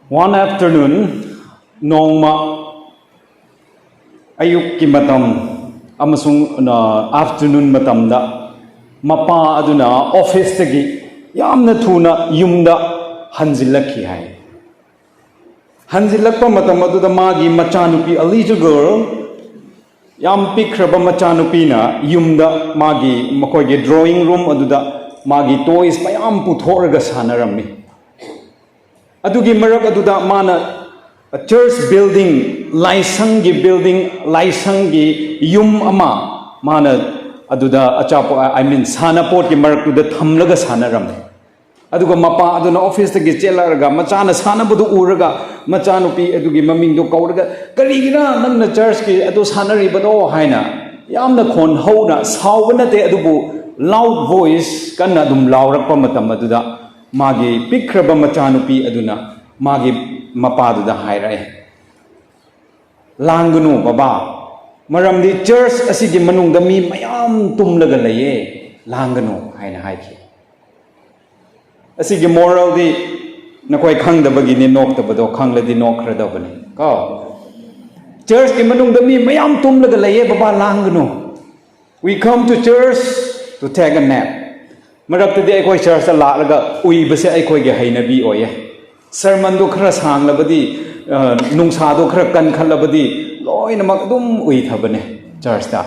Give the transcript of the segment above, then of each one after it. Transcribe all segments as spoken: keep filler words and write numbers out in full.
One afternoon, ꯅꯣꯡꯃ ꯑꯌꯨꯛꯀꯤ ꯃꯇꯝ ꯑꯃꯁꯨꯡ ꯑꯥꯐꯇꯔꯅꯨꯟ ꯃꯇꯝꯗ ꯃꯄꯥ ꯑꯗꯨꯅ ꯑꯣꯐꯤꯁꯇꯒꯤ ꯌꯥꯝꯅ ꯊꯨꯅ ꯌꯨꯝꯗ ꯍꯟꯖꯤꯜꯂꯛꯈꯤ ꯍꯥꯏ꯫ ꯍꯟꯖꯤꯜꯂꯛꯄ ꯃꯇꯝ ꯑꯗꯨꯗ ꯃꯥꯒꯤ ꯃꯆꯥꯅꯨꯄꯤ, a little girl, ꯌꯥꯝ ꯄꯤꯛꯈ꯭ꯔꯕ ꯃꯆꯥꯅꯨꯄꯤꯅ ꯌꯨꯝꯗ ꯃꯥꯒꯤ, ꯃꯈꯣꯏꯒꯤ ꯗ꯭ꯔꯣꯌꯤꯡ ꯔꯨꯝ ꯑꯗꯨꯗ ꯃꯥꯒꯤ ꯇꯣꯏꯁ ꯃꯌꯥꯝ ꯄꯨꯊꯣꯛꯂꯒ ꯁꯥꯟꯅꯔꯝꯃꯤ꯫ ꯑꯗꯨꯒꯤ ꯃꯔꯛ ꯑꯗꯨꯗ ꯃꯥꯅ ꯆꯔꯆ ꯕꯤꯜꯗꯤꯡ, ꯂꯥꯏꯁꯪꯒꯤ ꯕꯤꯜꯗꯤꯡ, ꯂꯥꯏꯁꯪꯒꯤ ꯌꯨꯝ ꯑꯃ ꯃꯥꯅ ꯑꯗꯨꯗ ꯑꯆꯥꯄꯣꯠ, I mean, ꯁꯥꯟꯅꯄꯣꯠꯀꯤ ꯃꯔꯛꯇꯨꯗ ꯊꯝꯂꯒ ꯁꯥꯟꯅꯔꯝꯃꯤ꯫ ꯑꯗꯨꯒ ꯃꯄꯥ ꯑꯗꯨꯅ ꯑꯣꯐꯤꯁꯇꯒꯤ ꯆꯦꯜꯂꯛꯂꯒ ꯃꯆꯥꯅ ꯁꯥꯟꯅꯕꯗꯨ ꯎꯔꯒ ꯃꯆꯥꯅꯨꯄꯤ ꯑꯗꯨꯒꯤ ꯃꯃꯤꯡꯗꯨ ꯀꯧꯔꯒ, "ꯀꯔꯤꯒꯤꯔ ꯅꯪꯅ ꯆꯔꯆꯀꯤ ꯑꯗꯨ ꯁꯥꯟꯅꯔꯤꯕꯅꯣ?" ꯍꯥꯏꯅ ꯌꯥꯝꯅ ꯈꯣꯟ ꯍꯧꯅ, ꯁꯥꯎꯕ ꯅꯠꯇꯦ, ꯑꯗꯨꯕꯨ ꯂꯥꯎꯗ ꯚꯣꯏꯁ ꯀꯟꯅ ꯑꯗꯨꯝ ꯂꯥꯎꯔꯛꯄ ꯃꯇꯝ ꯑꯗꯨꯗ ꯃꯥꯒꯤ ꯄꯤꯛꯈ꯭ꯔꯕ ꯃꯆꯥꯅꯨꯄꯤ ꯑꯗꯨꯅ ꯃꯥꯒꯤ ꯃꯄꯥꯗꯨꯗ ꯍꯥꯏꯔꯛꯑꯦ, "ꯂꯥꯡꯒꯅꯨ ꯕꯕꯥ, ꯃꯔꯝꯗꯤ ꯆꯔꯆ ꯑꯁꯤꯒꯤ ꯃꯅꯨꯡꯗ ꯃꯤ ꯃꯌꯥꯝ ꯇꯨꯝꯂꯒ ꯂꯩꯌꯦ, ꯂꯥꯡꯒꯅꯨ" ꯍꯥꯏꯅ ꯍꯥꯏꯈꯤ꯫ ꯑꯁꯤꯒꯤ ꯃꯣꯔꯦꯜꯗꯤ ꯅꯈꯣꯏ ꯈꯪꯗꯕꯒꯤꯅꯤ ꯅꯣꯛꯇꯕꯗꯣ, ꯈꯪꯂꯗꯤ ꯅꯣꯛꯈ꯭ꯔꯗꯕꯅꯤ ꯀꯣ꯫ ꯆꯔꯆꯀꯤ ꯃꯅꯨꯡꯗ ꯃꯤ ꯃꯌꯥꯝ ꯇꯨꯝꯂꯒ ꯂꯩꯌꯦ ꯕꯕꯥ, ꯂꯥꯡꯒꯅꯨ꯫ We come to church to take a nap. ꯃꯔꯛꯇꯗꯤ ꯑꯩꯈꯣꯏ ꯆꯔꯆꯇ ꯂꯥꯛꯂꯒ ꯎꯏꯕꯁꯦ ꯑꯩꯈꯣꯏꯒꯤ ꯍꯩꯅꯕꯤ ꯑꯣꯏꯌꯦ꯫ ꯁꯔꯃꯟꯗꯣ ꯈꯔ ꯁꯥꯡꯂꯕꯗꯤ, ꯑ, ꯅꯨꯡꯁꯥꯗꯣ ꯈꯔ ꯀꯟꯈꯠꯂꯕꯗꯤ ꯂꯣꯏꯅꯃꯛ ꯑꯗꯨꯝ ꯎꯏꯊꯕꯅꯦ ꯆꯔꯆꯇ꯫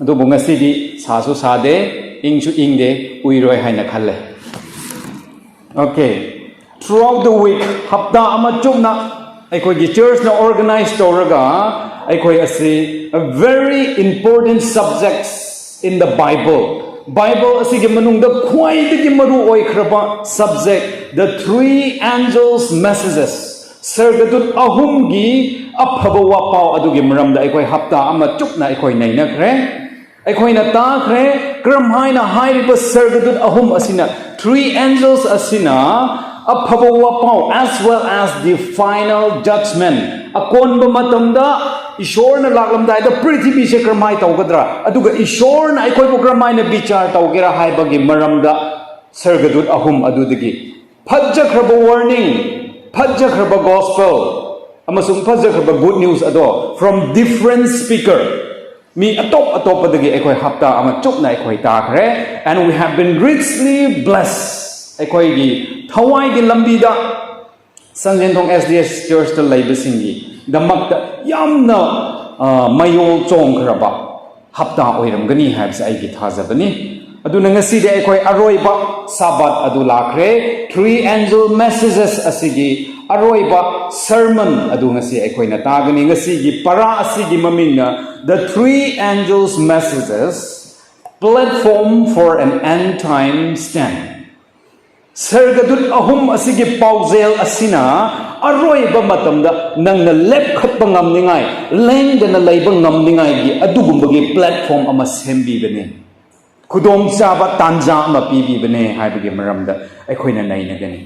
ꯑꯗꯨꯕꯨ ꯉꯁꯤꯗꯤ ꯁꯥꯁꯨ ꯁꯥꯗꯦ, ꯏꯪꯁꯨ ꯏꯪꯗꯦ, ꯎꯏꯔꯣꯏ ꯍꯥꯏꯅ ꯈꯜꯂꯦ꯫ Okay, throughout the week, ꯍꯞꯇꯥ ꯑꯃ ꯆꯨꯞꯅ ꯑꯩꯈꯣꯏꯒꯤ ꯆꯔꯆꯅ ꯑꯣꯔꯒꯅꯥꯏꯖ ꯇꯧꯔꯒ ꯑꯩꯈꯣꯏ ꯑꯁꯤ a very important subjects in the Bible, Bible ꯑꯁꯤꯒꯤ ꯃꯅꯨꯡꯗ ꯈ꯭ꯋꯥꯏꯗꯒꯤ ꯃꯔꯨ ꯑꯣꯏꯈ꯭ꯔꯕ subject, the three angels' messages, ꯁꯔꯒꯗꯨꯠ ꯑꯍꯨꯝꯒꯤ ꯑꯐꯕ ꯋꯥꯄꯥꯎ ꯑꯗꯨꯒꯤ ꯃꯔꯝꯗ ꯑꯩꯈꯣꯏ ꯍꯞꯇꯥ ꯑꯃ ꯆꯨꯞꯅ ꯑꯩꯈꯣꯏ ꯅꯩꯅꯈ꯭ꯔꯦ꯫ ꯑꯩꯈꯣꯏꯅ ꯇꯥꯈ꯭ꯔꯦ ꯀꯔꯝ ꯍꯥꯏꯅ ꯍꯥꯏꯔꯤꯕ ꯁꯔꯒꯗꯨꯠ ꯑꯍꯨꯝ ꯑꯁꯤꯅ, three angels ꯑꯁꯤꯅ ꯑꯐꯕ ꯋꯥꯄꯥꯎ as well as the final judgment, ꯑꯀꯣꯟꯕ ꯃꯇꯝꯗ ꯏꯁꯣꯔꯅ ꯂꯥꯛꯂꯝꯗꯥꯏꯗ ꯄ꯭ꯔꯤꯊꯤꯕꯤꯁꯦ ꯀꯔꯝꯍꯥꯏꯅ ꯇꯧꯒꯗ꯭ꯔꯥ, ꯑꯗꯨꯒ ꯏꯁꯣꯔꯅ ꯑꯩꯈꯣꯏꯕꯨ ꯀꯔꯝꯍꯥꯏꯅ ꯕꯤꯆꯥꯔ ꯇꯧꯒꯦꯔꯥ ꯍꯥꯏꯕꯒꯤ ꯃꯔꯝꯗ ꯁꯔꯒꯗꯨꯠ ꯑꯍꯨꯝ ꯑꯗꯨꯗꯒꯤ ꯐꯠꯖꯈ꯭ꯔꯕ ꯋꯥꯔꯅꯤꯡ, ꯐꯖꯈ꯭ꯔꯕ gospel ꯑꯃꯁꯨꯡ ꯐꯖꯈ꯭ꯔꯕ good news ꯑꯗꯣ from different speaker, ꯃꯤ ꯑꯇꯣꯞ ꯑꯇꯣꯞꯄꯗꯒꯤ ꯑꯩꯈꯣꯏ ꯍꯞꯇꯥ ꯑꯃ ꯆꯨꯞꯅ ꯑꯩꯈꯣꯏ ꯇꯥꯈ꯭ꯔꯦ, and we have been richly blessed. ꯑꯩꯈꯣꯏꯒꯤ ꯊꯋꯥꯏꯒꯤ ꯂꯝꯕꯤꯗ ꯁꯟꯖꯦꯟꯊꯣꯡ S D S churchꯇ ꯂꯩꯕꯁꯤꯡꯒꯤꯗꯃꯛꯇ ꯌꯥꯝꯅ ꯑ, ꯃꯌꯣꯜ ꯆꯣꯡꯈ꯭ꯔꯕ ꯍꯞꯇꯥ ꯑꯣꯏꯔꯝꯒꯅꯤ ꯍꯥꯏꯕꯁꯦ ꯑꯩꯒꯤ ꯊꯥꯖꯕꯅꯤ꯫ ꯑꯗꯨꯅ ꯉꯁꯤꯗꯤ ꯑꯩꯈꯣꯏ ꯑꯔꯣꯏꯕ ꯁꯥꯕꯥꯠ ꯑꯗꯨ ꯂꯥꯛꯈ꯭ꯔꯦ꯫ Three angel messages ꯑꯁꯤꯒꯤ ꯑꯔꯣꯏꯕ sermon ꯑꯗꯨ ꯉꯁꯤ ꯑꯩꯈꯣꯏꯅ ꯇꯥꯒꯅꯤ꯫ ꯉꯁꯤꯒꯤ ꯄꯔꯥ ꯑꯁꯤꯒꯤ ꯃꯃꯤꯡꯅ The Three Angels Messages, Platform for an End Time Stand꯫ ꯁꯔꯒꯗꯨꯠ ꯑꯍꯨꯝ ꯑꯁꯤꯒꯤ ꯄꯥꯎꯖꯦꯜ ꯑꯁꯤꯅ ꯑꯔꯣꯏꯕ ꯃꯇꯝꯗ ꯅꯪꯅ ꯂꯦꯞꯈꯠꯄ ꯉꯝꯅꯤꯡꯉꯥꯏ, ꯂꯦꯡꯗꯅ ꯂꯩꯕ ꯉꯝꯅꯤꯡꯉꯥꯏꯒꯤ ꯑꯗꯨꯒꯨꯝꯕꯒꯤ platform ꯑꯃ ꯁꯦꯝꯕꯤꯕꯅꯤ, ꯈꯨꯗꯣꯡꯆꯥꯕ ꯇꯥꯟꯖꯥ ꯑꯃ ꯄꯤꯕꯤꯕꯅꯦ ꯍꯥꯏꯕꯒꯤ ꯃꯔꯝꯗ ꯑꯩꯈꯣꯏꯅ ꯅꯩꯅꯒꯅꯤ꯫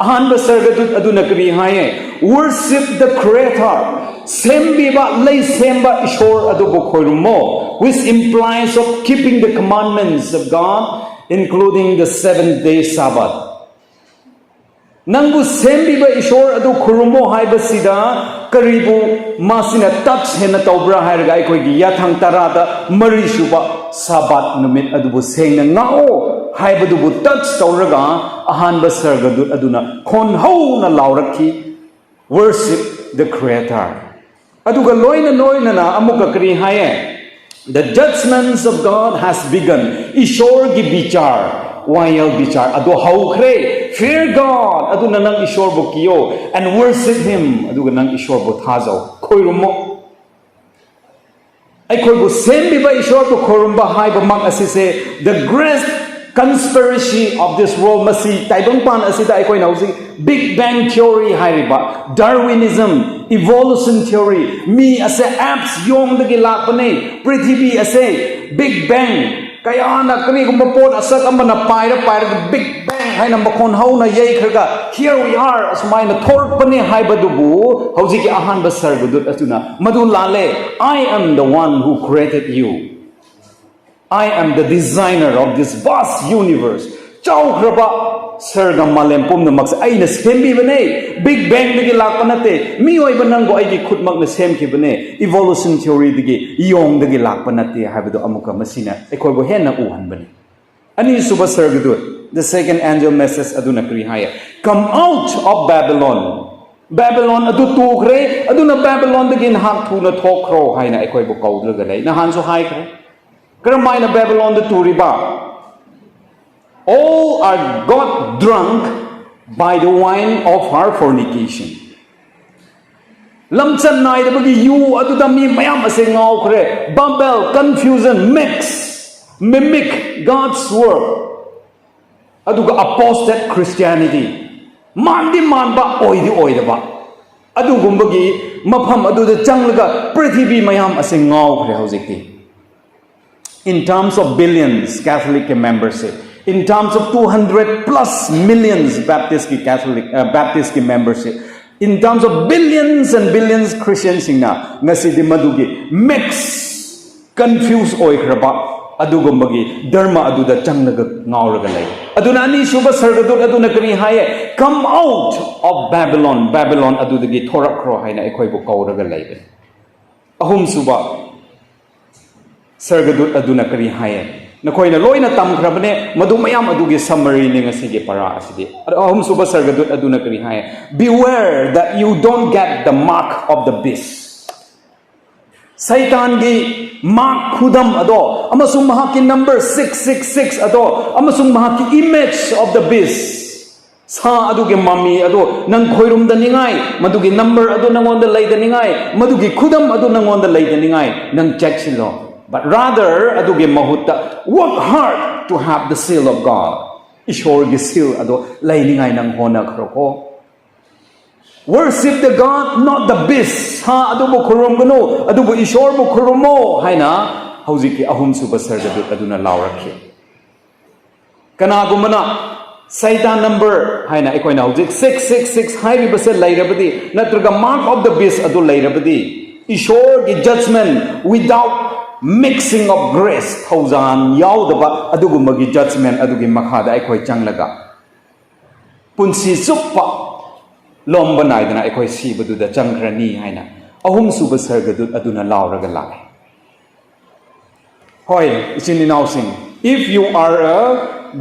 ꯑꯍꯥꯟꯕ ꯁꯔꯒꯗꯨꯠ ꯑꯗꯨꯅ ꯀꯔꯤ ꯍꯥꯏꯌꯦ? Worship the Creator, ꯁꯦꯝꯕꯤꯕ, ꯂꯩ ꯁꯦꯝꯕ ꯏꯁꯣꯔ ꯑꯗꯨꯕꯨ ꯈꯣꯏꯔꯨꯝꯃꯣ, which implies of keeping the commandments of God, including the seventh day Sabbath꯫ ꯅꯪꯕꯨ ꯁꯦꯝꯕꯤꯕ ꯏꯁꯣꯔ ꯑꯗꯨ ꯈꯨꯔꯨꯝꯃꯣ ꯍꯥꯏꯕꯁꯤꯗ ꯀꯔꯤꯕꯨ ꯃꯁꯤꯅ touch ꯍꯦꯟꯅ ꯇꯧꯕ꯭ꯔꯥ ꯍꯥꯏꯔꯒ, ꯑꯩꯈꯣꯏꯒꯤ ꯌꯥꯊꯪ ꯇꯔꯥꯗ ꯃꯔꯤꯁꯨꯕ ꯁꯥꯕꯥꯠ ꯅꯨꯃꯤꯠ ꯑꯗꯨꯕꯨ ꯁꯦꯡꯅ ꯉꯥꯛꯑꯣ ꯍꯥꯏꯕꯗꯨꯕꯨ touch ꯇꯧꯔꯒ ꯑꯍꯥꯟꯕ ꯁꯔꯒꯗꯨꯠ ꯑꯗꯨꯅ ꯈꯣꯟ ꯍꯧꯅ ꯂꯥꯎꯔꯛꯈꯤ, "Worship the Creator." ꯑꯗꯨꯒ ꯂꯣꯏꯅ ꯂꯣꯏꯅꯅ ꯑꯃꯨꯛꯀ ꯀꯔꯤ ꯍꯥꯏꯌꯦ? "The judgments of God has begun." ꯏꯁꯣꯔꯒꯤ ꯕꯤꯆꯥꯔ, ꯋꯥꯌꯦꯜ ꯕꯤꯆꯥꯔ ꯑꯗꯨ ꯍꯧꯈ꯭ꯔꯦ꯫ "Fear God," ꯑꯗꯨꯅ ꯅꯪ ꯏꯁꯣꯔꯕꯨ ꯀꯤꯌꯣ, "and worship Him," ꯑꯗꯨꯒ ꯅꯪ ꯏꯁꯣꯔꯕꯨ ꯊꯥꯖꯧ, ꯈꯣꯏꯔꯨꯝꯃꯣ꯫ ꯑꯩꯈꯣꯏꯕꯨ ꯁꯦꯝꯕꯤꯕ ꯏꯁꯣꯔꯕꯨ ꯈꯣꯏꯔꯨꯝꯕ ꯍꯥꯏꯕꯃꯛ ꯑꯁꯤꯁꯦ the great conspiracy of this world, ꯃꯁꯤ ꯇꯥꯏꯕꯪꯄꯥꯟ ꯑꯁꯤꯗ ꯑꯩꯈꯣꯏꯅ ꯍꯧꯖꯤꯛ Big Bang Theory ꯍꯥꯏꯔꯤꯕ, Darwinism, Evolution Theory, ꯃꯤ ꯑꯁꯦ apes ꯌꯣꯡꯗꯒꯤ ꯂꯥꯛꯄꯅꯦ, ꯄ꯭ꯔꯤꯊꯤꯕꯤ ꯑꯁꯦ Big Bang ꯀꯌꯥꯅ ꯀꯔꯤꯒꯨꯝꯕ ꯄꯣꯠ ꯑꯁꯛ ꯑꯃꯅ ꯄꯥꯏꯔ ꯄꯥꯏꯔꯒ Big Bang ꯍꯥꯏꯅ ꯃꯈꯣꯟ ꯍꯧꯅ ꯌꯩꯈ꯭ꯔꯒ "Here we are," ꯑꯁꯨꯃꯥꯏꯅ ꯊꯣꯔꯛꯄꯅꯦ ꯍꯥꯏꯕꯗꯨꯕꯨ ꯍꯧꯖꯤꯛꯀꯤ ꯑꯍꯥꯟꯕ ꯁꯔꯒꯗꯨꯠ ꯑꯗꯨꯅ ꯃꯗꯨ ꯂꯥꯜꯂꯦ꯫ "I am the one who created you. I am the designer of this vast universe." ꯆꯥꯎꯈ꯭ꯔꯕ ꯁꯔꯒ ꯃꯥꯂꯦꯝ ꯄꯨꯝꯅꯃꯛꯁꯦ ꯑꯩꯅ ꯁꯦꯝꯕꯤꯕꯅꯦ꯫ ꯕꯤꯒ ꯕꯦꯡꯗꯒꯤ ꯂꯥꯛꯄ ꯅꯠꯇꯦ꯫ ꯃꯤꯑꯣꯏꯕ ꯅꯪꯕꯨ ꯑꯩꯒꯤ ꯈꯨꯠꯃꯛꯅ ꯁꯦꯝꯈꯤꯕꯅꯦ꯫ ꯏꯚꯣꯂꯨꯁꯟ ꯊꯤꯑꯣꯔꯤꯗꯒꯤ, ꯌꯣꯡꯗꯒꯤ ꯂꯥꯛꯄ ꯅꯠꯇꯦ ꯍꯥꯏꯕꯗꯣ ꯑꯃꯨꯛꯀ ꯃꯁꯤꯅ ꯑꯩꯈꯣꯏꯕꯨ ꯍꯦꯟꯅ ꯎꯍꯟꯕꯅꯤ꯫ ꯑꯅꯤꯁꯨꯕ ꯁꯔꯒꯗꯨꯠ, the second angel message ꯑꯗꯨꯅ ꯀꯔꯤ ꯍꯥꯏꯌꯦ? "Come out of Babylon." Babylon ꯑꯗꯨ ꯇꯨꯈ꯭ꯔꯦ, ꯑꯗꯨꯅ ꯕꯦꯕꯤꯂꯣꯟꯗꯒꯤ ꯅꯍꯥꯛ ꯊꯨꯅ ꯊꯣꯛꯈ꯭ꯔꯣ ꯍꯥꯏꯅ ꯑꯩꯈꯣꯏꯕꯨ ꯀꯧꯗ꯭ꯔꯒ ꯂꯩ꯫ ꯅꯍꯥꯟꯁꯨ ꯍꯥꯏꯈ꯭ꯔꯦ꯫ ꯀꯔꯝꯍꯥꯏꯅ ꯕꯦꯕꯤꯂꯣꯟꯗ ꯇꯨꯔꯤꯕ? "All are got drunk by the wine of her fornication." ꯂꯝꯆꯠ ꯅꯥꯏꯗꯕꯒꯤ ꯌꯨ ꯑꯗꯨꯗ ꯃꯤ ꯃꯌꯥꯝ ꯑꯁꯦ ꯉꯥꯎꯈ꯭ꯔꯦ꯫ Babel, confusion, mix, mimic God's work, ꯑꯗꯨꯒ apostate Christianity, ꯃꯥꯟꯗꯤ ꯃꯥꯟꯕ, ꯑꯣꯏꯗꯤ ꯑꯣꯏꯗꯕ, ꯑꯗꯨꯒꯨꯝꯕꯒꯤ ꯃꯐꯝ ꯑꯗꯨꯗ ꯆꯪꯂꯒ ꯄ꯭ꯔꯤꯊꯤꯕꯤ ꯃꯌꯥꯝ ꯑꯁꯦ ꯉꯥꯎꯈ꯭ꯔꯦ ꯍꯧꯖꯤꯛꯇꯤ꯫ In terms of billions, Catholic membership. In terms of two hundred plus millions Baptist Catholic, uh, Baptist membership. In terms of billions and billions Christian ꯁꯤꯡꯅ ꯉꯁꯤꯗꯤ ꯃꯗꯨꯒꯤ mix, confuse ꯑꯣꯏꯈ꯭ꯔꯕ ꯑꯗꯨꯒꯨꯝꯕꯒꯤ ꯙꯔꯃ ꯑꯗꯨꯗ ꯆꯪꯂꯒ ꯉꯥꯎꯔꯒ ꯂꯩ꯫ ꯑꯗꯨꯅ ꯑꯅꯤꯁꯨꯕ ꯁꯔꯒꯗꯨꯠ ꯑꯗꯨꯅ ꯀꯔꯤ ꯍꯥꯏꯌꯦ? "Come out of Babylon." Babylon ꯑꯗꯨꯗꯒꯤ ꯊꯣꯔꯛꯈ꯭ꯔꯣ ꯍꯥꯏꯅ ꯑꯩꯈꯣꯏꯕꯨ ꯀꯧꯔꯒ ꯂꯩꯕꯅꯤ꯫ ꯑꯍꯨꯝꯁꯨꯕ ꯁꯔꯒꯗꯨꯠ ꯑꯗꯨꯅ ꯀꯔꯤ ꯍꯥꯏꯌꯦ? ꯅꯈꯣꯏꯅ ꯂꯣꯏꯅ ꯇꯝꯈ꯭ꯔꯕꯅꯦ, ꯃꯗꯨ ꯃꯌꯥꯝ ꯑꯗꯨꯒꯤ summary ꯅꯤ ꯉꯁꯤꯒꯤ ꯄꯔꯥ ꯑꯁꯤꯗꯤ꯫ ꯑꯗꯣ ꯑꯍꯨꯝꯁꯨꯕ ꯁꯔꯒꯗꯨꯠ ꯑꯗꯨꯅ ꯀꯔꯤ ꯍꯥꯏꯌꯦ? "Beware that you don't get the mark of the beast." ꯁꯩꯇꯥꯟꯒꯤ ꯃꯥꯔꯛ, ꯈꯨꯗꯝ ꯑꯗꯣ, ꯑꯃꯁꯨꯡ ꯃꯍꯥꯛꯀꯤ number six six six ꯑꯗꯣ, ꯑꯃꯁꯨꯡ ꯃꯍꯥꯛꯀꯤ image of the beast, ꯁꯥ ꯑꯗꯨꯒꯤ ꯃꯃꯤ ꯑꯗꯨ ꯅꯪ ꯈꯣꯏꯔꯨꯝꯗꯅꯤꯡꯉꯥꯏ, ꯃꯗꯨꯒꯤ number ꯑꯗꯨ ꯅꯪꯉꯣꯟꯗ ꯂꯩꯗꯅꯤꯡꯉꯥꯏ, ꯃꯗꯨꯒꯤ ꯈꯨꯗꯝ ꯑꯗꯨ ꯅꯪꯉꯣꯟꯗ ꯂꯩꯗꯅꯤꯡꯉꯥꯏ ꯅꯪ ꯆꯦꯛꯁꯤꯜꯂꯣ꯫ But rather, ꯑꯗꯨꯒꯤ ꯃꯍꯨꯠꯇ, work hard to have the seal of God. ꯏꯁꯣꯔꯒꯤ seal ꯑꯗꯨ ꯂꯩꯅꯤꯡꯉꯥꯏ ꯅꯪ ꯍꯣꯠꯅꯈ꯭ꯔꯣꯀꯣ꯫ "Worship the God, not the beast." ꯁꯥ ꯑꯗꯨꯕꯨ ꯈꯨꯔꯨꯝꯒꯅꯨ, ꯑꯗꯨꯕꯨ ꯏꯁꯣꯔꯕꯨ ꯈꯨꯔꯨꯝꯃꯣ ꯍꯥꯏꯅ ꯍꯧꯖꯤꯛꯀꯤ ꯑꯍꯨꯝꯁꯨꯕ ꯁꯔꯒꯗꯨꯠ ꯑꯗꯨꯅ ꯂꯥꯎꯔꯛꯈꯤ꯫ ꯀꯅꯥꯒꯨꯝꯕꯅ ꯁꯩꯇꯥꯟ number ꯍꯥꯏꯅ ꯑꯩꯈꯣꯏꯅ ꯍꯧꯖꯤꯛ six six six ꯍꯥꯏꯔꯤꯕꯁꯦ ꯂꯩꯔꯕꯗꯤ, ꯅꯠꯇ꯭ꯔꯒ mark of the beast ꯑꯗꯨ ꯂꯩꯔꯕꯗꯤ, ꯏꯁꯣꯔꯒꯤ judgment without mixing of grace, ꯊꯧꯖꯥꯜ ꯌꯥꯎꯗꯕ ꯑꯗꯨꯒꯨꯝꯕꯒꯤ judgment ꯑꯗꯨꯒꯤ ꯃꯈꯥꯗ ꯑꯩꯈꯣꯏ ꯆꯪꯂꯒ ꯄꯨꯟꯁꯤ ꯆꯨꯞꯄ ꯂꯣꯝꯕ ꯅꯥꯏꯗꯅ ꯑꯩꯈꯣꯏ ꯁꯤꯕꯗꯨꯗ ꯆꯪꯈ꯭ꯔꯅꯤ ꯍꯥꯏꯅ ꯑꯍꯨꯝꯁꯨꯕ ꯁꯔꯒꯗꯨꯠ ꯑꯗꯨꯅ ꯂꯥꯎꯔꯒ ꯂꯥꯛꯑꯦ꯫ ꯍꯣꯏ, ꯏꯆꯤꯟ ꯏꯅꯥꯎꯁꯤꯡ, if you are a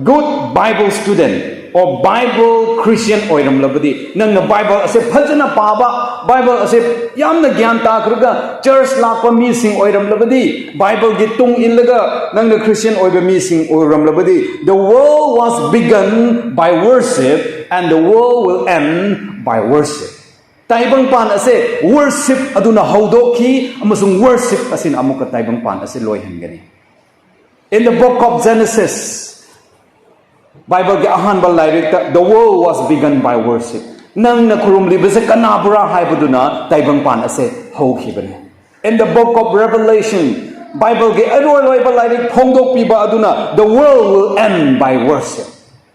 good Bible student or Bible Christian ꯑꯣꯏꯔꯝꯂꯕꯗꯤ, ꯅꯪꯅ ꯕꯥꯏꯕꯜ ꯑꯁꯦ ꯐꯖꯅ ꯄꯥꯕ, ꯕꯥꯏꯕꯜ ꯑꯁꯦ ꯌꯥꯝꯅ ꯒ꯭ꯌꯥꯟ ꯇꯥꯈ꯭ꯔꯒ ꯆꯔꯆ ꯂꯥꯛꯄ ꯃꯤꯁꯤꯡ ꯑꯣꯏꯔꯝꯂꯕꯗꯤ, ꯕꯥꯏꯕꯜꯒꯤ ꯇꯨꯡ ꯏꯜꯂꯒ ꯅꯪꯅ ꯈ꯭ꯔꯤꯁꯇꯤꯌꯟ ꯑꯣꯏꯕ ꯃꯤꯁꯤꯡ ꯑꯣꯏꯔꯝꯂꯕꯗꯤ, the world was begun by worship and the world will end by worship. ꯇꯥꯏꯕꯪꯄꯥꯟ ꯑꯁꯦ ꯋꯔꯁꯤꯞ ꯑꯗꯨꯅ ꯍꯧꯗꯣꯛꯈꯤ, ꯑꯃꯁꯨꯡ ꯋꯔꯁꯤꯞ ꯑꯁꯤꯅ ꯑꯃꯨꯛꯀ ꯇꯥꯏꯕꯪꯄꯥꯟ ꯑꯁꯦ ꯂꯣꯏꯍꯟꯒꯅꯤ꯫ In the book of Genesis, ꯕꯥꯏꯕꯜꯒꯤ ꯑꯍꯥꯟꯕ ꯂꯥꯏꯔꯤꯛꯇ, the world was begun by worship. ꯅꯪꯅ ꯈꯨꯔꯨꯝꯂꯤꯕꯁꯦ ꯀꯅꯥꯕꯨꯔꯥ ꯍꯥꯏꯕꯗꯨꯅ ꯇꯥꯏꯕꯪꯄꯥꯟ ꯑꯁꯦ ꯍꯧꯈꯤꯕꯅꯤ꯫ In the book of Revelation, ꯕꯥꯏꯕꯜꯒꯤ ꯑꯔꯣꯏ ꯑꯔꯣꯏꯕ ꯂꯥꯏꯔꯤꯛ ꯐꯣꯡꯗꯣꯛꯄꯤꯕ ꯑꯗꯨꯅ, the world will end by worship.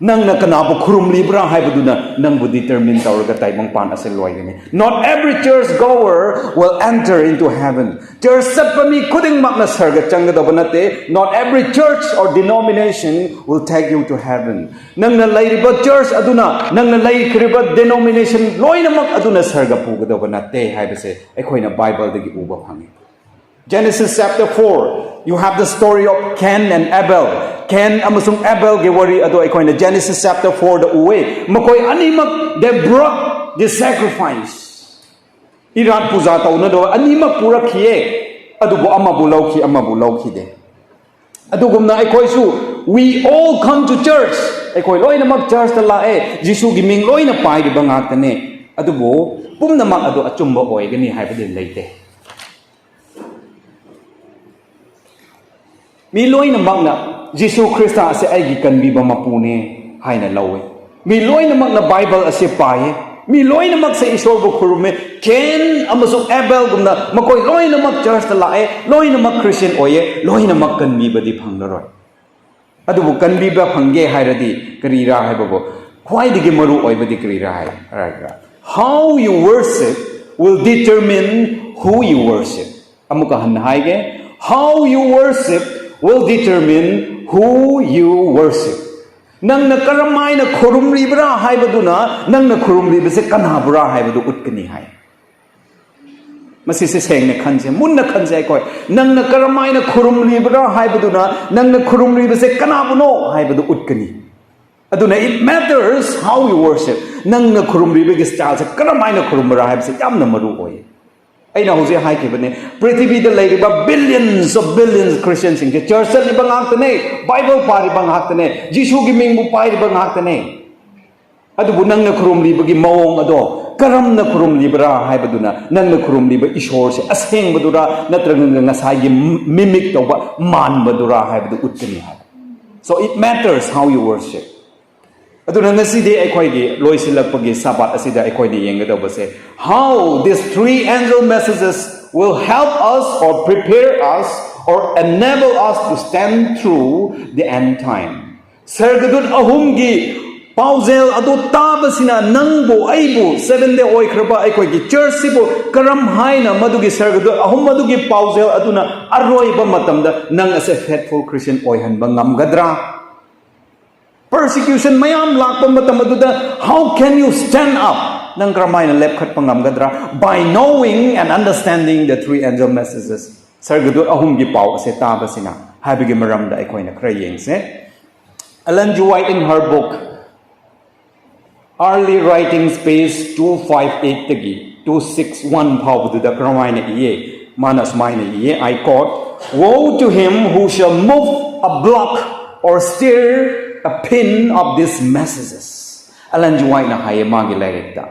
ꯅꯪꯅ ꯀꯅꯥꯕꯨ ꯈꯨꯔꯨꯝꯂꯤꯕ꯭ꯔꯥ ꯍꯥꯏꯕꯗꯨꯅ ꯅꯪꯕꯨ ꯗꯤꯇꯔꯃꯤꯟ ꯇꯧꯔꯒ ꯇꯥꯏꯕꯪꯄꯥꯟ ꯑꯁꯦ ꯂꯣꯏꯒꯅꯤ꯫ Not every church goer will enter into heaven. ꯆꯔꯆ ꯆꯠꯄ ꯃꯤ ꯈꯨꯗꯤꯡꯃꯛꯅ ꯁꯔꯒ ꯆꯪꯒꯗꯧꯕ ꯅꯠꯇꯦ꯫ Not every church or denomination will take you to heaven. ꯅꯪꯅ ꯂꯩꯔꯤꯕ ꯆꯔꯆ ꯑꯗꯨꯅ, ꯅꯪꯅ ꯂꯩꯈ꯭ꯔꯤꯕ ꯗꯦꯅꯣꯃꯤꯅꯦꯁꯟ ꯂꯣꯏꯅꯃꯛ ꯑꯗꯨꯅ ꯁꯔꯒ ꯄꯨꯒꯗꯧꯕ ꯅꯠꯇꯦ ꯍꯥꯏꯕꯁꯦ ꯑꯩꯈꯣꯏꯅ ꯕꯥꯏꯕꯜꯗꯒꯤ ꯎꯕ ꯐꯪꯉꯤ꯫ Genesis chapter four, you have the story of Cain and Abel. ꯀꯦꯟ ꯑꯃꯁꯨꯡ ꯑꯦꯕꯦꯜꯒꯤ ꯋꯥꯔꯤ ꯑꯗꯨ ꯑꯩꯈꯣꯏꯅ Genesis chapter fourꯗ ꯎꯋꯦ꯫ ꯃꯈꯣꯏ ꯑꯅꯤꯃꯛ, they brought the sacrifice. ꯏꯔꯥꯠ ꯄꯨꯖꯥ ꯇꯧꯅꯗꯕ ꯑꯅꯤꯃꯛ ꯄꯨꯔꯛꯈꯤꯌꯦ, ꯑꯗꯨꯕꯨ ꯑꯃꯕꯨ ꯂꯧꯈꯤ, ꯑꯃꯕꯨ ꯂꯧꯈꯤꯗꯦ꯫ ꯑꯗꯨꯒꯨꯝꯅ ꯑꯩꯈꯣꯏꯁꯨ, we all come to church. ꯑꯩꯈꯣꯏ ꯂꯣꯏꯅꯃꯛ ꯆꯔꯆꯇ ꯂꯥꯛꯑꯦ, ꯖꯤꯁꯨꯒꯤ ꯃꯤꯡ ꯂꯣꯏꯅ ꯄꯥꯏꯔꯤꯕ ꯉꯥꯛꯇꯅꯦ꯫ ꯑꯗꯨꯕꯨ ꯄꯨꯝꯅꯃꯛ ꯑꯗꯨ ꯑꯆꯨꯝꯕ ꯑꯣꯏꯒꯅꯤ ꯍꯥꯏꯕꯗꯤ ꯂꯩꯇꯦ꯫ ꯃꯤ ꯂꯣꯏꯅꯃꯛꯅ ꯖꯤꯁꯨ ꯈ꯭ꯔꯤꯁꯇ ꯑꯁꯤ ꯑꯩꯒꯤ ꯀꯟꯕꯤꯕ ꯃꯄꯨꯅꯦ ꯍꯥꯏꯅ ꯂꯧꯏ꯫ ꯃꯤ ꯂꯣꯏꯅꯃꯛꯅ ꯕꯥꯏꯕꯜ ꯑꯁꯤ ꯄꯥꯏꯌꯦ꯫ ꯃꯤ ꯂꯣꯏꯅꯃꯛꯁꯦ ꯏꯁꯣꯔꯕꯨ ꯈꯨꯔꯨꯝꯃꯦ꯫ ꯀꯦꯟ ꯑꯃꯁꯨꯡ ꯑꯦꯕꯦꯜꯒꯨꯝꯅ ꯃꯈꯣꯏ ꯂꯣꯏꯅꯃꯛ ꯆꯔꯆꯇ ꯂꯥꯛꯑꯦ, ꯂꯣꯏꯅꯃꯛ ꯈ꯭ꯔꯤꯁꯇꯤꯌꯟ ꯑꯣꯏꯌꯦ, ꯂꯣꯏꯅꯃꯛ ꯀꯟꯕꯤꯕꯗꯤ ꯐꯪꯂꯔꯣꯏ꯫ ꯑꯗꯨꯕꯨ ꯀꯟꯕꯤꯕ ꯐꯪꯒꯦ ꯍꯥꯏꯔꯗꯤ ꯀꯔꯤꯔꯥ ꯍꯥꯏꯕꯕꯨ, ꯈ꯭ꯋꯥꯏꯗꯒꯤ ꯃꯔꯨ ꯑꯣꯏꯕꯗꯤ ꯀꯔꯤꯔꯥ ꯍꯥꯏ-, ꯍꯥꯏꯔꯒ, how you worship will determine who you worship. ꯑꯃꯨꯛꯀ ꯍꯟꯅ ꯍꯥꯏꯒꯦ, how you worship will determine who you worship. ꯅꯪꯅ ꯀꯔꯝ ꯍꯥꯏꯅ ꯈꯨꯔꯨꯝꯂꯤꯕ꯭ꯔꯥ ꯍꯥꯏꯕꯗꯨꯅ ꯅꯪꯅ ꯈꯨꯔꯨꯝꯂꯤꯕꯁꯦ ꯀꯅꯥꯕꯨꯔꯥ ꯍꯥꯏꯕꯗꯨ ꯎꯠꯀꯅꯤ ꯍꯥꯏ꯫ ꯃꯁꯤꯁꯦ ꯁꯦꯡꯅ ꯈꯟꯁꯦ, ꯃꯨꯟꯅ ꯈꯟꯁꯦ ꯑꯩꯈꯣꯏ꯫ ꯅꯪꯅ ꯀꯔꯝ ꯍꯥꯏꯅ ꯈꯨꯔꯨꯝꯂꯤꯕ꯭ꯔꯥ ꯍꯥꯏꯕꯗꯨꯅ ꯅꯪꯅ ꯈꯨꯔꯨꯝꯂꯤꯕꯁꯦ ꯀꯅꯥꯕꯨꯅꯣ ꯍꯥꯏꯕꯗꯨ ꯎꯠꯀꯅꯤ꯫ ꯑꯗꯨꯅ it matters how you worship. ꯅꯪꯅ ꯈꯨꯔꯨꯝꯂꯤꯕꯒꯤ ꯁ꯭ꯇꯥꯏꯜꯁꯦ ꯀꯔꯝ ꯍꯥꯏꯅ ꯈꯨꯔꯨꯝꯕ꯭ꯔꯥ ꯍꯥꯏꯕꯁꯦ ꯌꯥꯝꯅ ꯃꯔꯨ ꯑꯣꯏ꯫ ꯑꯩꯅ ꯍꯧꯖꯤꯛ ꯍꯥꯏꯈꯤꯕꯅꯦ, ꯄ꯭ꯔꯤꯊꯤꯕꯤꯗ ꯂꯩꯔꯤꯕ billions of billions Christianꯁꯤꯡꯁꯦ ꯆꯔꯆ ꯆꯠꯂꯤꯕ ꯉꯥꯛꯇꯅꯦ, ꯕꯥꯏꯕꯜ ꯄꯥꯔꯤꯕ ꯉꯥꯛꯇꯅꯦ, ꯖꯤꯁꯨꯒꯤ ꯃꯤꯡꯕꯨ ꯄꯥꯏꯔꯤꯕ ꯉꯥꯛꯇꯅꯦ꯫ ꯑꯗꯨꯕꯨ ꯅꯪꯅ ꯈꯨꯔꯨꯝꯂꯤꯕꯒꯤ ꯃꯑꯣꯡ ꯑꯗꯣ ꯀꯔꯝꯅ ꯈꯨꯔꯨꯝꯂꯤꯕ꯭ꯔꯥ ꯍꯥꯏꯕꯗꯨꯅ ꯅꯪꯅ ꯈꯨꯔꯨꯝꯂꯤꯕ ꯏꯁꯣꯔꯁꯦ ꯑꯁꯦꯡꯕꯗꯨꯔꯥ ꯅꯠꯇ꯭ꯔꯒ ꯉꯁꯥꯏꯒꯤ mimic ꯇꯧꯕ ꯃꯥꯟꯕꯗꯨꯔꯥ ꯍꯥꯏꯕꯗꯨ ꯎꯠꯀꯅꯤ ꯍꯥꯏꯕ꯫ So it matters how you worship. ꯑꯗꯨꯅ ꯉꯁꯤꯗꯤ ꯑꯩꯈꯣꯏꯒꯤ ꯂꯣꯏꯁꯤꯜꯂꯛꯄꯒꯤ ꯁꯥꯕꯥꯠ ꯑꯁꯤꯗ ꯑꯩꯈꯣꯏꯅ ꯌꯦꯡꯒꯗꯧꯕꯁꯦ, how these three angel messages will help us or prepare us or enable us to stand through the end time. ꯁꯔꯒꯗꯨꯠ ꯑꯍꯨꯝꯒꯤ ꯄꯥꯎꯖꯦꯜ ꯑꯗꯨ ꯇꯥꯕꯁꯤꯅ ꯅꯪꯕꯨ, ꯑꯩꯕꯨ, ꯁꯦꯚꯦꯟ ꯗꯦ ꯑꯣꯏꯈ꯭ꯔꯕ ꯑꯩꯈꯣꯏꯒꯤ ꯆꯔꯆꯁꯤꯕꯨ ꯀꯔꯝ ꯍꯥꯏꯅ ꯃꯗꯨꯒꯤ ꯁꯔꯒꯗꯨꯠ ꯑꯍꯨꯝ ꯑꯗꯨꯒꯤ ꯄꯥꯎꯖꯦꯜ ꯑꯗꯨꯅ ꯑꯔꯣꯏꯕ ꯃꯇꯝꯗ ꯅꯪ ꯑꯁꯦ faithful Christian ꯑꯣꯏꯍꯟꯕ ꯉꯝꯒꯗ꯭ꯔꯥ? Persecution ꯃꯌꯥꯝ ꯂꯥꯛꯄ ꯃꯇꯝ ꯑꯗꯨꯗ how can you stand up? ꯅꯪ ꯀꯔꯝ ꯍꯥꯏꯅ ꯂꯦꯞꯈꯠꯄ ꯉꯝꯒꯗ꯭ꯔꯥ? By knowing and understanding the three angel messages. ꯁꯔꯒꯗꯨꯠ ꯑꯍꯨꯝꯒꯤ ꯄꯥꯎ ꯑꯁꯦ ꯇꯥꯕꯁꯤꯅ ꯍꯥꯏꯕꯒꯤ ꯃꯔꯝꯗ ꯑꯩꯈꯣꯏꯅ ꯈꯔ ꯌꯦꯡꯁꯦ꯫ Ellen G. White in her book Early Writings page two five eight ꯇꯒꯤ two six one ꯐꯥꯎꯕꯗꯨꯗ ꯀꯔꯝꯍꯥꯏꯅ ꯏꯌꯦ? ꯃꯥꯅ ꯁꯨꯃꯥꯏꯅ ꯏꯌꯦ, I quote, "Woe to him who shall move a block or stir a pin of these messages." Ellen G. Whiteꯅ ꯍꯥꯏꯌꯦ ꯃꯥꯒꯤ ꯂꯥꯏꯔꯤꯛꯇ,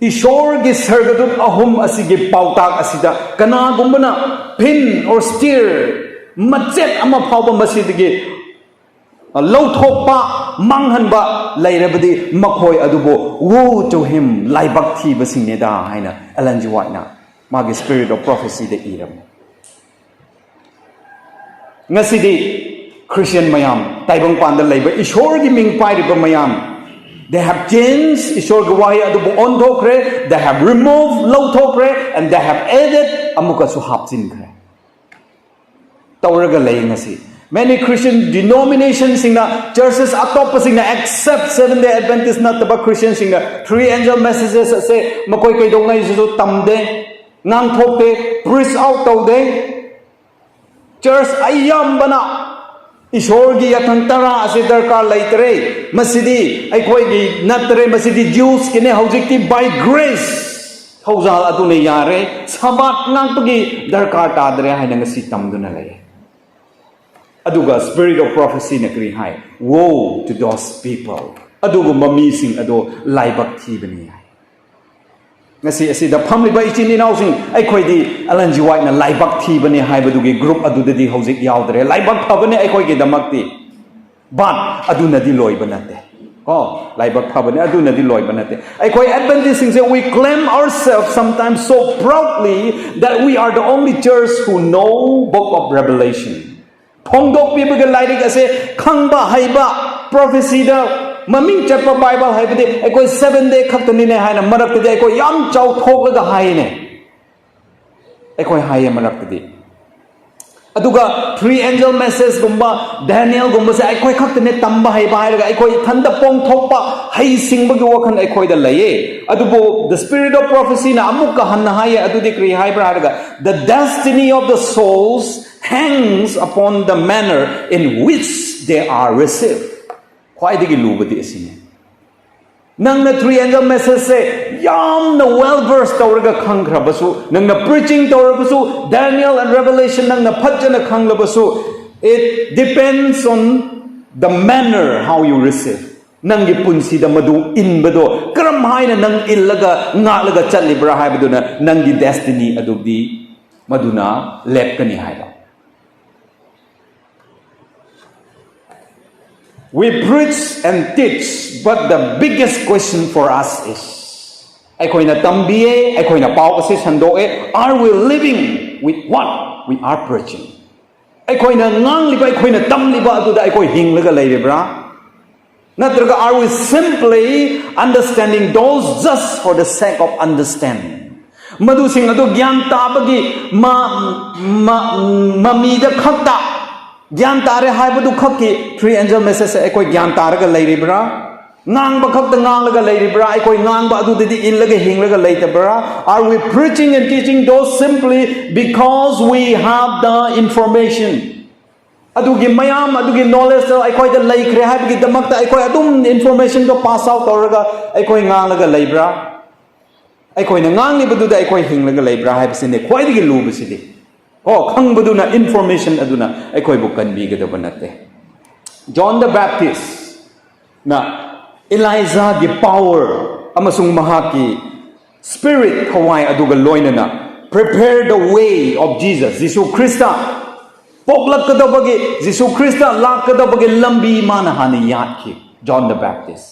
ꯏꯁꯣꯔꯒꯤ ꯁꯔꯒꯗꯨꯠ ꯑꯍꯨꯝ ꯑꯁꯤꯒꯤ ꯄꯥꯎꯇꯥꯛ ꯑꯁꯤꯗ ꯀꯅꯥꯒꯨꯝꯕꯅ pin or stir, ꯃꯆꯦꯠ ꯑꯃ ꯐꯥꯎꯕ ꯃꯁꯤꯗꯒꯤ ꯂꯧꯊꯣꯛꯄ, ꯃꯥꯡꯍꯟꯕ ꯂꯩꯔꯕꯗꯤ ꯃꯈꯣꯏ ꯑꯗꯨꯕꯨ "Woe to him, ꯂꯥꯏꯕꯛ ꯊꯤꯕꯁꯤꯡꯅꯦꯗ" ꯍꯥꯏꯅ Ellen G. Whiteꯅ ꯃꯥꯒꯤ Spirit of Prophecyꯗ ꯏꯔꯝꯃꯤ꯫ ꯉꯁꯤꯗꯤ Christian ꯃꯌꯥꯝ, ꯇꯥꯏꯕꯪꯄꯥꯟꯗ ꯂꯩꯕ ꯏꯁꯣꯔꯒꯤ ꯃꯤꯡ ꯄꯥꯏꯔꯤꯕ ꯃꯌꯥꯝ, they have changed, ꯏꯁꯣꯔꯒꯤ ꯋꯥꯍꯩ ꯑꯗꯨꯕꯨ ꯑꯣꯟꯊꯣꯛꯈ꯭ꯔꯦ, they have removed, ꯂꯧꯊꯣꯛꯈ꯭ꯔꯦ, and they have added, ꯑꯃꯨꯛꯀꯁꯨ ꯍꯥꯞꯆꯤꯟꯈ꯭ꯔꯦ꯫ ꯇꯧꯔꯒ ꯂꯩ ꯉꯁꯤ꯫ Many Christian denominationꯁꯤꯡꯅ, churches ꯑꯇꯣꯞꯄꯁꯤꯡꯅ, except Seventh Day Adventist ꯅꯠꯇꯕ Christianꯁꯤꯡꯅ three angel messages ꯑꯁꯦ ꯃꯈꯣꯏ ꯀꯩꯗꯧꯉꯩꯁꯨ ꯇꯝꯗꯦ, ꯉꯥꯡꯊꯣꯛꯇꯦ, preach out ꯇꯧꯗꯦ꯫ Church ꯑꯌꯥꯝꯕꯅ ꯏꯁꯣꯔꯒꯤ ꯌꯥꯊꯪ ꯇꯔꯥ ꯑꯁꯤ ꯗꯔꯀꯥꯔ ꯂꯩꯇ꯭ꯔꯦ, ꯃꯁꯤꯗꯤ ꯑꯩꯈꯣꯏꯒꯤ ꯅꯠꯇ꯭ꯔꯦ, ꯃꯁꯤꯗꯤ Jewsꯀꯤꯅꯦ, ꯍꯧꯖꯤꯛꯇꯤ by grace ꯊꯧꯖꯥꯜ ꯑꯗꯨꯅ ꯌꯥꯔꯦ, ꯁꯕꯥꯠ ꯉꯥꯛꯄꯒꯤ ꯗꯔꯀꯥꯔ ꯇꯥꯗ꯭ꯔꯦ ꯍꯥꯏꯅ ꯉꯁꯤ ꯇꯝꯗꯨꯅ ꯂꯩ꯫ ꯑꯗꯨꯒ Spirit of Prophecyꯅ ꯀꯔꯤ ꯍꯥꯏ? Woe to those people. ꯑꯗꯨꯒꯨꯝꯕ ꯃꯤꯁꯤꯡ ꯑꯗꯣ ꯂꯥꯏꯕꯛ ꯊꯤꯕꯅꯤ ꯍꯥꯏ꯫ ꯉꯁꯤ ꯑꯁꯤꯗ ꯐꯝꯂꯤꯕ ꯏꯆꯤꯟ ꯏꯅꯥꯎꯁꯤꯡ, ꯑꯩꯈꯣꯏꯗꯤ Ellen G. Whiteꯅ ꯂꯥꯏꯕꯛ ꯊꯤꯕꯅꯤ ꯍꯥꯏꯕꯗꯨꯒꯤ group ꯑꯗꯨꯗꯗꯤ ꯍꯧꯖꯤꯛ ꯌꯥꯎꯗ꯭ꯔꯦ꯫ ꯂꯥꯏꯕꯛ ꯐꯕꯅꯤ ꯑꯩꯈꯣꯏꯒꯤꯗꯃꯛꯇꯤ, but ꯑꯗꯨꯅꯗꯤ ꯂꯣꯏꯕ ꯅꯠꯇꯦ꯫ ꯀꯣ, ꯂꯥꯏꯕꯛ ꯐꯕꯅꯤ, ꯑꯗꯨꯅꯗꯤ ꯂꯣꯏꯕ ꯅꯠꯇꯦ꯫ ꯑꯩꯈꯣꯏ Adventistꯁꯤꯡꯁꯦ, we claim ourselves sometimes so proudly that we are the only church who know Book of Revelation. ꯐꯣꯡꯗꯣꯛꯄꯤꯕꯒꯤ ꯂꯥꯏꯔꯤꯛ ꯑꯁꯦ ꯈꯪꯕ ꯍꯩꯕ, prophecyꯗ ꯃꯃꯤꯡ ꯆꯠꯄ Bible ꯍꯥꯏꯕꯗꯤ ꯑꯩꯈꯣꯏ Seventh Day ꯈꯛꯇꯅꯤꯅꯦ ꯍꯥꯏꯅ ꯃꯔꯛꯇꯗꯤ ꯑꯩꯈꯣꯏ ꯌꯥꯝ ꯆꯥꯎꯊꯣꯛꯂꯒ ꯍꯥꯏꯅꯦ꯫ ꯑꯩꯈꯣꯏ ꯍꯥꯏꯌꯦ ꯃꯔꯛꯇꯗꯤ꯫ ꯑꯗꯨꯒ three angel messageꯒꯨꯝꯕ, Danielꯒꯨꯝꯕꯁꯦ ꯑꯩꯈꯣꯏ ꯈꯛꯇꯅꯦ ꯇꯝꯕ ꯍꯩꯕ ꯍꯥꯏꯔꯒ ꯑꯩꯈꯣꯏ ꯏꯊꯟꯇ ꯄꯣꯡꯊꯣꯛꯄ ꯍꯩꯁꯤꯡꯕꯒꯤ ꯋꯥꯈꯜ ꯑꯩꯈꯣꯏꯗ ꯂꯩꯌꯦ꯫ ꯑꯗꯨꯕꯨ the Spirit of Prophecyꯅ ꯑꯃꯨꯛꯀ ꯍꯟꯅ ꯍꯥꯏꯌꯦ꯫ ꯑꯗꯨꯗꯤ ꯀꯔꯤ ꯍꯥꯏꯕ꯭ꯔꯥ ꯍꯥꯏꯔꯒ, the destiny of the souls hangs upon the manner in which they are received. ꯈ꯭ꯋꯥꯏꯗꯒꯤ ꯂꯨꯕꯗꯤ ꯑꯁꯤꯅꯤ꯫ ꯅꯪꯅ three angel messageꯁꯦ ꯌꯥꯝꯅ well versed ꯇꯧꯔꯒ ꯈꯪꯈ꯭ꯔꯕꯁꯨ, ꯅꯪꯅ preaching ꯇꯧꯔꯕꯁꯨ, Daniel and Revelation ꯅꯪꯅ ꯐꯖꯅ ꯈꯪꯂꯕꯁꯨ, it depends on the manner how you receive. ꯅꯪꯒꯤ ꯄꯨꯟꯁꯤꯗ ꯃꯗꯨ ꯏꯟꯕꯗꯣ ꯀꯔꯝ ꯍꯥꯏꯅ ꯅꯪ ꯏꯜꯂꯒ ꯉꯥꯛꯂꯒ ꯆꯠꯂꯤꯕ꯭ꯔꯥ ꯍꯥꯏꯕꯗꯨꯅ ꯅꯪꯒꯤ destiny ꯑꯗꯨꯗꯤ ꯃꯗꯨꯅ ꯂꯦꯞꯀꯅꯤ ꯍꯥꯏꯕ꯫ We preach and teach, but the biggest question for us is, ꯑꯩꯈꯣꯏꯅ ꯇꯝꯕꯤꯌꯦ, ꯑꯩꯈꯣꯏꯅ ꯄꯥꯎ ꯑꯁꯤ ꯁꯟꯗꯣꯛꯑꯦ, are we living with what we are preaching? ꯑꯩꯈꯣꯏꯅ ꯉꯥꯡꯂꯤꯕ, ꯑꯩꯈꯣꯏꯅ ꯇꯝꯂꯤꯕ ꯑꯗꯨꯗ ꯑꯩꯈꯣꯏ ꯍꯤꯡꯂꯒ ꯂꯩꯔꯤꯕ꯭ꯔꯥ? ꯅꯠꯇ꯭ꯔꯒ are we simply understanding those just for the sake of understanding? ꯃꯗꯨꯁꯤꯡ ꯑꯗꯨ ꯒ꯭ꯌꯥꯟ ꯇꯥꯕꯒꯤ ꯃ-, ꯃ-, ꯃꯃꯤꯗ ꯈꯛꯇ ꯒ꯭ꯌꯥꯟ ꯇꯥꯔꯦ ꯍꯥꯏꯕꯗꯨ ꯈꯛꯀꯤ three angel message ꯑꯩꯈꯣꯏ ꯒ꯭ꯌꯥꯟ ꯇꯥꯔꯒ ꯂꯩꯔꯤꯕ꯭ꯔꯥ? ꯉꯥꯡꯕ ꯈꯛꯇ ꯉꯥꯡꯂꯒ ꯂꯩꯔꯤꯕ꯭ꯔꯥ? ꯑꯩꯈꯣꯏ ꯉꯥꯡꯕ ꯑꯗꯨꯗꯗꯤ ꯏꯜꯂꯒ ꯍꯤꯡꯂꯒ ꯂꯩꯇꯕ꯭ꯔꯥ? Are we preaching and teaching those simply because we have the information? ꯑꯗꯨꯒꯤ ꯃꯌꯥꯝ ꯑꯗꯨꯒꯤ knowledge ꯑꯩꯈꯣꯏꯗ ꯂꯩꯈ꯭ꯔꯦ ꯍꯥꯏꯕꯒꯤꯗꯃꯛꯇ ꯑꯩꯈꯣꯏ ꯑꯗꯨꯝ informationꯗꯣ pass out ꯇꯧꯔꯒ ꯑꯩꯈꯣꯏ ꯉꯥꯡꯂꯒ ꯂꯩꯕ꯭ꯔꯥ? ꯑꯩꯈꯣꯏꯅ ꯉꯥꯡꯂꯤꯕꯗꯨꯗ ꯑꯩꯈꯣꯏ ꯍꯤꯡꯂꯒ ꯂꯩꯕ꯭ꯔꯥ ꯍꯥꯏꯕꯁꯤꯅꯦ ꯈ꯭ꯋꯥꯏꯗꯒꯤ ꯂꯨꯕꯁꯤꯗꯤ꯫ ꯑꯣ, ꯈꯪꯕꯗꯨꯅ, information ꯑꯗꯨꯅ ꯑꯩꯈꯣꯏꯕꯨ ꯀꯟꯕꯤꯒꯗꯕ ꯅꯠꯇꯦ꯫ John the Baptistꯅ Elijahꯒꯤ power ꯑꯃꯁꯨꯡ ꯃꯍꯥꯛꯀꯤ spirit ꯊꯋꯥꯏ ꯑꯗꯨꯒ ꯂꯣꯏꯅꯅ prepare the way of Jesus, Jesus Christ ꯄꯣꯛꯂꯛꯀꯗꯕꯒꯤ, ꯖꯤꯁꯨ ꯈ꯭ꯔꯤꯁꯇ ꯂꯥꯛꯀꯗꯕꯒꯤ ꯂꯝꯕꯤ ꯃꯥꯅ ꯍꯥꯟꯅ ꯌꯥꯠꯈꯤ꯫ John the Baptist꯫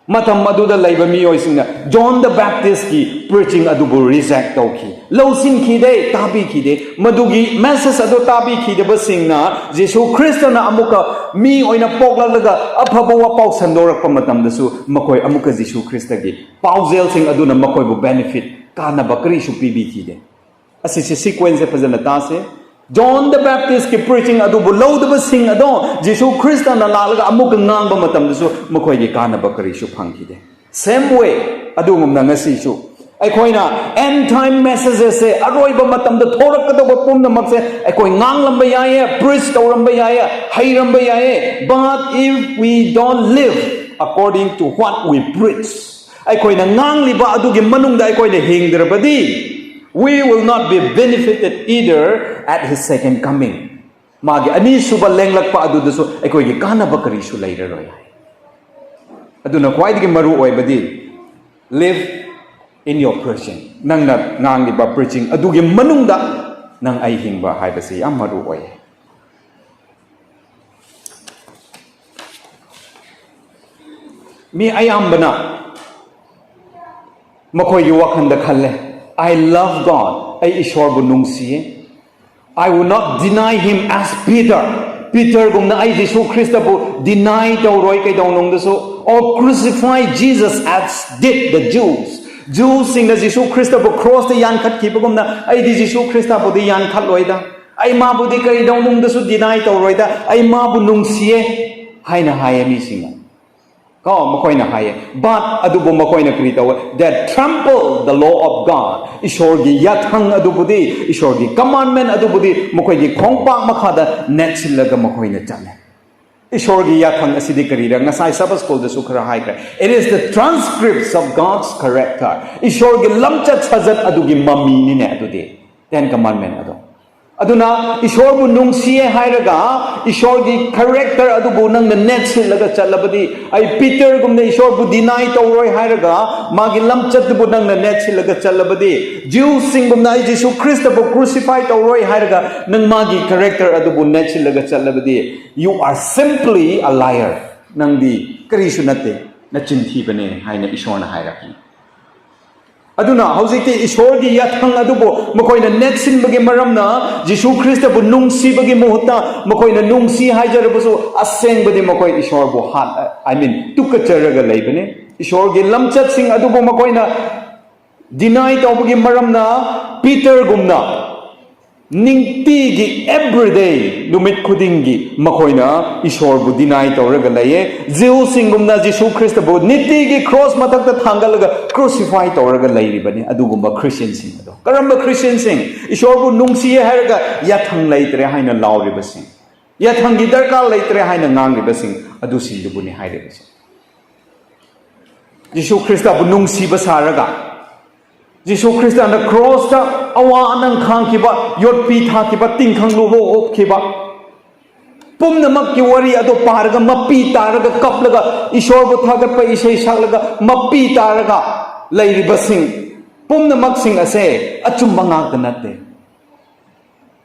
ꯃꯇꯝ ꯑꯗꯨꯗ ꯂꯩꯕ ꯃꯤꯑꯣꯏꯁꯤꯡꯅ John the Baptistꯀꯤ preaching ꯑꯗꯨꯕꯨ reject ꯇꯧꯈꯤ, ꯂꯧꯁꯤꯟꯈꯤꯗꯦ, ꯇꯥꯕꯤꯈꯤꯗꯦ꯫ ꯃꯗꯨꯒꯤ message ꯑꯗꯨ ꯇꯥꯕꯤꯈꯤꯗꯕꯁꯤꯡꯅ ꯖꯤꯁꯨ ꯈ꯭ꯔꯤꯁꯇꯅ ꯑꯃꯨꯛꯀ ꯃꯤ ꯑꯣꯏꯅ ꯄꯣꯛꯂꯛꯂꯒ ꯑꯐꯕ ꯋꯥꯄꯥꯎ ꯁꯟꯗꯣꯔꯛꯄ ꯃꯇꯝꯗꯁꯨ ꯃꯈꯣꯏ ꯑꯃꯨꯛꯀ ꯖꯤꯁꯨ ꯈ꯭ꯔꯤꯁꯇꯒꯤ ꯄꯥꯎꯖꯦꯜꯁꯤꯡ ꯑꯗꯨꯅ ꯃꯈꯣꯏꯕꯨ benefit, ꯀꯥꯟꯅꯕ ꯀꯔꯤꯁꯨ ꯄꯤꯕꯤꯈꯤꯗꯦ꯫ ꯑꯁꯤꯁꯤ sequenceꯁꯦ ꯐꯖꯅ ꯇꯥꯁꯦ꯫ John the Baptistꯀꯤ preaching ꯑꯗꯨꯕꯨ ꯂꯧꯗꯕꯁꯤꯡ ꯑꯗꯣ ꯖꯤꯁꯨ ꯈ꯭ꯔꯤꯁꯇꯅ ꯂꯥꯛꯂꯒ ꯑꯃꯨꯛꯀ ꯉꯥꯡꯕ ꯃꯇꯝꯗꯁꯨ ꯃꯈꯣꯏꯒꯤ ꯀꯥꯟꯅꯕ ꯀꯔꯤꯁꯨ ꯐꯪꯈꯤꯗꯦ꯫ Same way, ꯑꯗꯨꯒꯨꯝꯅ ꯉꯁꯤꯁꯨ ꯑꯩꯈꯣꯏꯅ end time messagesꯁꯦ, ꯑꯔꯣꯏꯕ ꯃꯇꯝꯗ ꯊꯣꯔꯛꯀꯗꯧꯕ ꯄꯨꯝꯅꯃꯛꯁꯦ ꯑꯩꯈꯣꯏ ꯉꯥꯡꯂꯝꯕ ꯌꯥꯏꯌꯦ, preach ꯇꯧꯔꯝꯕ ꯌꯥꯏꯌꯦ, ꯍꯩꯔꯝꯕ ꯌꯥꯏꯌꯦ, but if we don't live according to what we preach, ꯑꯩꯈꯣꯏꯅ ꯉꯥꯡꯂꯤꯕ ꯑꯗꯨꯒꯤ ꯃꯅꯨꯡꯗ ꯑꯩꯈꯣꯏꯅ ꯍꯤꯡꯗ꯭ꯔꯕꯗꯤ, we will not be benefited either at his second coming. ꯃꯥꯒꯤ ꯑꯅꯤꯁꯨꯕ ꯂꯦꯡꯂꯛꯄ ꯑꯗꯨꯗꯁꯨ ꯑꯩꯈꯣꯏꯒꯤ ꯀꯥꯟꯅꯕ ꯀꯔꯤꯁꯨ ꯂꯩꯔꯔꯣꯏ꯫ ꯑꯗꯨꯅ ꯈ꯭ꯋꯥꯏꯗꯒꯤ ꯃꯔꯨ ꯑꯣꯏꯕꯗꯤ, live in your preaching, ꯅꯪꯅ ꯉꯥꯡꯂꯤꯕ preaching ꯑꯗꯨꯒꯤ ꯃꯅꯨꯡꯗ ꯅꯪ ꯑꯩ ꯍꯤꯡꯕ ꯍꯥꯏꯕꯁꯤ ꯌꯥꯝ ꯃꯔꯨ ꯑꯣꯏ꯫ ꯃꯤ ꯑꯌꯥꯝꯕꯅ ꯃꯈꯣꯏꯒꯤ ꯋꯥꯈꯜꯗ ꯈꯜꯂꯦ, "I love God, ꯑꯩ ꯏꯁꯣꯔꯕꯨ ꯅꯨꯡꯁꯤꯌꯦ꯫ I will not deny him as Peter, ꯄꯤꯇꯔꯒꯨꯝꯅ ꯑꯩ ꯖꯤꯁꯨ ꯈ꯭ꯔꯤꯁꯇꯕꯨ deny ꯇꯧꯔꯣꯏ ꯀꯩꯗꯧꯅꯨꯡꯗꯁꯨ, or crucify Jesus as did the Jews, ꯖꯨꯁꯤꯡꯅ ꯖꯤꯁꯨ ꯈ꯭ꯔꯤꯁꯇꯕꯨ crossꯇ ꯌꯥꯟꯈꯠꯈꯤꯕꯒꯨꯝꯅ ꯑꯩꯗꯤ ꯖꯤꯁꯨ ꯈ꯭ꯔꯤꯁꯇꯕꯨꯗꯤ ꯌꯥꯟꯈꯠꯂꯣꯏꯗ꯫ ꯑꯩ ꯃꯥꯕꯨꯗꯤ ꯀꯔꯤꯗꯧꯅꯨꯡꯗꯁꯨ deny ꯇꯧꯔꯣꯏꯗ, ꯑꯩ ꯃꯥꯕꯨ ꯅꯨꯡꯁꯤꯌꯦ ꯍꯥꯏꯅ ꯍꯥꯏꯌꯦ ꯃꯤꯁꯤꯡꯅ꯫ ꯀꯣ, ꯃꯈꯣꯏꯅ ꯍꯥꯏꯌꯦ꯫ But ꯑꯗꯨꯕꯨ ꯃꯈꯣꯏꯅ ꯀꯔꯤ ꯇꯧꯋꯦ? They trample the law of God. ꯏꯁꯣꯔꯒꯤ ꯌꯥꯊꯪ ꯑꯗꯨꯕꯨꯗꯤ, ꯏꯁꯣꯔꯒꯤ commandment ꯑꯗꯨꯕꯨꯗꯤ ꯃꯈꯣꯏꯒꯤ ꯈꯣꯡꯄꯥꯛ ꯃꯈꯥꯗ ꯅꯦꯠꯁꯤꯜꯂꯒ ꯃꯈꯣꯏꯅ ꯆꯠꯂꯦ꯫ ꯏꯁꯣꯔꯒꯤ ꯌꯥꯊꯪ ꯑꯁꯤꯗꯤ ꯀꯔꯤꯔ? ꯉꯁꯥꯏ Sabbath schoolꯗꯁꯨ ꯈꯔ ꯍꯥꯏꯈ꯭ꯔꯦ꯫ It is the transcripts of God's character. ꯏꯁꯣꯔꯒꯤ ꯂꯝꯆꯠ ꯁꯥꯖꯠ ꯑꯗꯨꯒꯤ ꯃꯃꯤꯅꯤꯅꯦ ꯑꯗꯨꯗꯤ, Ten Commandment ꯑꯗꯣ꯫ ꯑꯗꯨꯅ ꯏꯁꯣꯔꯕꯨ ꯅꯨꯡꯁꯤꯌꯦ ꯍꯥꯏꯔꯒ ꯏꯁꯣꯔꯒꯤ character ꯑꯗꯨꯕꯨ ꯅꯪꯅ ꯅꯦꯠꯁꯤꯜꯂꯒ ꯆꯠꯂꯕꯗꯤ, ꯑꯩ ꯄꯤꯇꯔꯒꯨꯝꯅ ꯏꯁꯣꯔꯕꯨ deny ꯇꯧꯔꯣꯏ ꯍꯥꯏꯔꯒ ꯃꯥꯒꯤ ꯂꯝꯆꯠꯇꯨꯕꯨ ꯅꯪꯅ ꯅꯦꯠꯁꯤꯜꯂꯒ ꯆꯠꯂꯕꯗꯤ, ꯖ꯭ꯌꯨꯁꯁꯤꯡꯒꯨꯝꯅ ꯑꯩ ꯖꯤꯁꯨ ꯈ꯭ꯔꯤꯁꯇꯕꯨ crucify ꯇꯧꯔꯣꯏ ꯍꯥꯏꯔꯒ ꯅꯪ ꯃꯥꯒꯤ character ꯑꯗꯨꯕꯨ ꯅꯦꯠꯁꯤꯜꯂꯒ ꯆꯠꯂꯕꯗꯤ, you are simply a liar. ꯅꯪꯗꯤ ꯀꯔꯤꯁꯨ ꯅꯠꯇꯦ, ꯅꯆꯤꯟ ꯊꯤꯕꯅꯦ ꯍꯥꯏꯅ ꯏꯁꯣꯔꯅ ꯍꯥꯏꯔꯛꯏ꯫ ꯑꯗꯨꯅ ꯍꯧꯖꯤꯛꯇꯤ ꯏꯁꯣꯔꯒꯤ ꯌꯥꯊꯪ ꯑꯗꯨꯕꯨ ꯃꯈꯣꯏꯅ ꯅꯦꯠꯁꯤꯟꯕꯒꯤ ꯃꯔꯝꯅ ꯖꯤꯁꯨ ꯈ꯭ꯔꯤꯁꯇꯕꯨ ꯅꯨꯡꯁꯤꯕꯒꯤ ꯃꯍꯨꯠꯇ ꯃꯈꯣꯏꯅ ꯅꯨꯡꯁꯤ ꯍꯥꯏꯖꯔꯕꯁꯨ ꯑꯁꯦꯡꯕꯗꯤ ꯃꯈꯣꯏ ꯏꯁꯣꯔꯕꯨ ꯍꯥꯠ, I mean, ꯇꯨꯀꯠꯆꯔꯒ ꯂꯩꯕꯅꯤ꯫ ꯏꯁꯣꯔꯒꯤ ꯂꯝꯆꯠꯁꯤꯡ ꯑꯗꯨꯕꯨ ꯃꯈꯣꯏꯅ deny ꯇꯧꯕꯒꯤ ꯃꯔꯝꯅ ꯄꯤꯇꯔꯒꯨꯝꯅ ꯅꯤꯡꯇꯤꯒꯤ, everyday, ꯅꯨꯃꯤꯠ ꯈꯨꯗꯤꯡꯒꯤ ꯃꯈꯣꯏꯅ ꯏꯁꯣꯔꯕꯨ deny ꯇꯧꯔꯒ ꯂꯩꯌꯦ꯫ ꯖꯤꯎꯁꯤꯡꯒꯨꯝꯅ ꯖꯤꯁꯨ ꯈ꯭ꯔꯤꯁꯇꯕꯨ ꯅꯤꯇꯤꯒꯤ cross ꯃꯊꯛꯇ ꯊꯥꯡꯒꯠꯂꯒ crucify ꯇꯧꯔꯒ ꯂꯩꯔꯤꯕꯅꯤ꯫ ꯑꯗꯨꯒꯨꯝꯕ ꯈ꯭ꯔꯤꯁꯇꯤꯌꯟꯁꯤꯡ ꯑꯗꯣ, ꯀꯔꯝꯕ ꯈ꯭ꯔꯤꯁꯇꯤꯌꯟꯁꯤꯡ? ꯏꯁꯣꯔꯕꯨ ꯅꯨꯡꯁꯤꯌꯦ ꯍꯥꯏꯔꯒ ꯌꯥꯊꯪ ꯂꯩꯇ꯭ꯔꯦ ꯍꯥꯏꯅ ꯂꯥꯎꯔꯤꯕꯁꯤꯡ, ꯌꯥꯊꯪꯒꯤ ꯗꯔꯀꯥꯔ ꯂꯩꯇ꯭ꯔꯦ ꯍꯥꯏꯅ ꯉꯥꯡꯂꯤꯕꯁꯤꯡ ꯑꯗꯨꯁꯤꯡꯗꯨꯕꯨꯅꯤ ꯍꯥꯏꯔꯤꯕꯁꯦ꯫ ꯖꯤꯁꯨ ꯈ꯭ꯔꯤꯁꯇꯕꯨ ꯅꯨꯡꯁꯤꯕ ꯁꯥꯔꯒ, ꯖꯤꯁꯨ ꯈ꯭ꯔꯤꯁꯇꯅ crossꯇ ꯑꯋꯥ ꯑꯅꯪ ꯈꯥꯡꯈꯤꯕ, ꯌꯣꯠꯄꯤ ꯊꯥꯈꯤꯕ, ꯇꯤꯡꯈꯪ ꯂꯨꯕ ꯑꯣꯛꯈꯤꯕ, ꯄꯨꯝꯅꯃꯛꯀꯤ ꯋꯥꯔꯤ ꯑꯗꯨ ꯄꯥꯔꯒ, ꯃꯄꯤ ꯇꯥꯔꯒ ꯀꯞꯂꯒ, ꯏꯁꯣꯔꯕꯨ ꯊꯥꯒꯠꯄ ꯏꯁꯩ ꯁꯛꯂꯒ ꯃꯄꯤ ꯇꯥꯔꯒ ꯂꯩꯔꯤꯕꯁꯤꯡ ꯄꯨꯝꯅꯃꯛꯁꯤꯡ ꯑꯁꯦ ꯑꯆꯨꯝꯕ ꯉꯥꯛꯇ ꯅꯠꯇꯦ꯫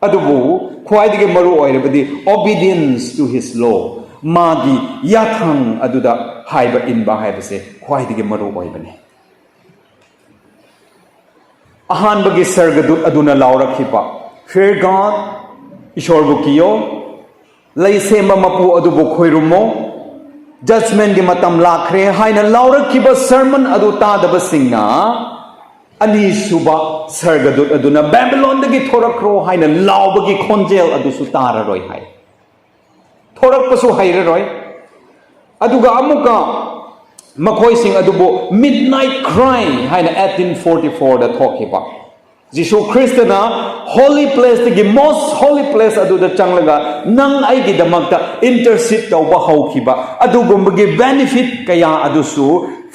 ꯑꯗꯨꯕꯨ ꯈ꯭ꯋꯥꯏꯗꯒꯤ ꯃꯔꯨ ꯑꯣꯏꯔꯕꯗꯤ obedience to his law, ꯃꯥꯒꯤ ꯌꯥꯊꯪ ꯑꯗꯨꯗ ꯍꯥꯏꯕ ꯏꯟꯕ ꯍꯥꯏꯕꯁꯦ ꯈ꯭ꯋꯥꯏꯗꯒꯤ ꯃꯔꯨ ꯑꯣꯏꯕꯅꯤ꯫ ꯑꯍꯥꯟꯕꯒꯤ ꯁꯔꯒꯗꯨꯠ ꯑꯗꯨꯅ ꯂꯥꯎꯔꯛꯈꯤꯕ, "Fear God, ꯏꯁꯣꯔꯕꯨ ꯀꯤꯌꯣ, ꯂꯩ ꯁꯦꯝꯕ ꯃꯄꯨ ꯑꯗꯨꯕꯨ ꯈꯣꯏꯔꯨꯝꯃꯣ, judgmentꯀꯤ ꯃꯇꯝ ꯂꯥꯛꯈ꯭ꯔꯦ" ꯍꯥꯏꯅ ꯂꯥꯎꯔꯛꯈꯤꯕ sermon ꯑꯗꯨ ꯇꯥꯗꯕꯁꯤꯡꯅ ꯑꯅꯤꯁꯨꯕ ꯁꯔꯒꯗꯨꯠ ꯑꯗꯨꯅ "ꯕꯦꯕꯤꯂꯣꯟꯗꯒꯤ ꯊꯣꯔꯛꯈ꯭ꯔꯣ" ꯍꯥꯏꯅ ꯂꯥꯎꯕꯒꯤ ꯈꯣꯟꯖꯦꯜ ꯑꯗꯨꯁꯨ ꯇꯥꯔꯔꯣꯏ ꯍꯥꯏ꯫ ꯊꯣꯔꯛꯄꯁꯨ ꯍꯩꯔꯔꯣꯏ꯫ ꯑꯗꯨꯒ ꯑꯃꯨꯛꯀ ꯃꯈꯣꯏꯁꯤꯡ ꯑꯗꯨꯕꯨ midnight cry ꯍꯥꯏꯅ eighteen forty fourꯗ ꯊꯣꯛꯈꯤꯕ, ꯖꯤꯁꯨ ꯈ꯭ꯔꯤꯁꯇꯅ holy placeꯇꯒꯤ, most holy place ꯑꯗꯨꯗ ꯆꯪꯂꯒ ꯅꯪ ꯑꯩꯒꯤꯗꯃꯛꯇ intercede ꯇꯧꯕ ꯍꯧꯈꯤꯕ ꯑꯗꯨꯒꯨꯝꯕꯒꯤ benefit ꯀꯌꯥ ꯑꯗꯨꯁꯨ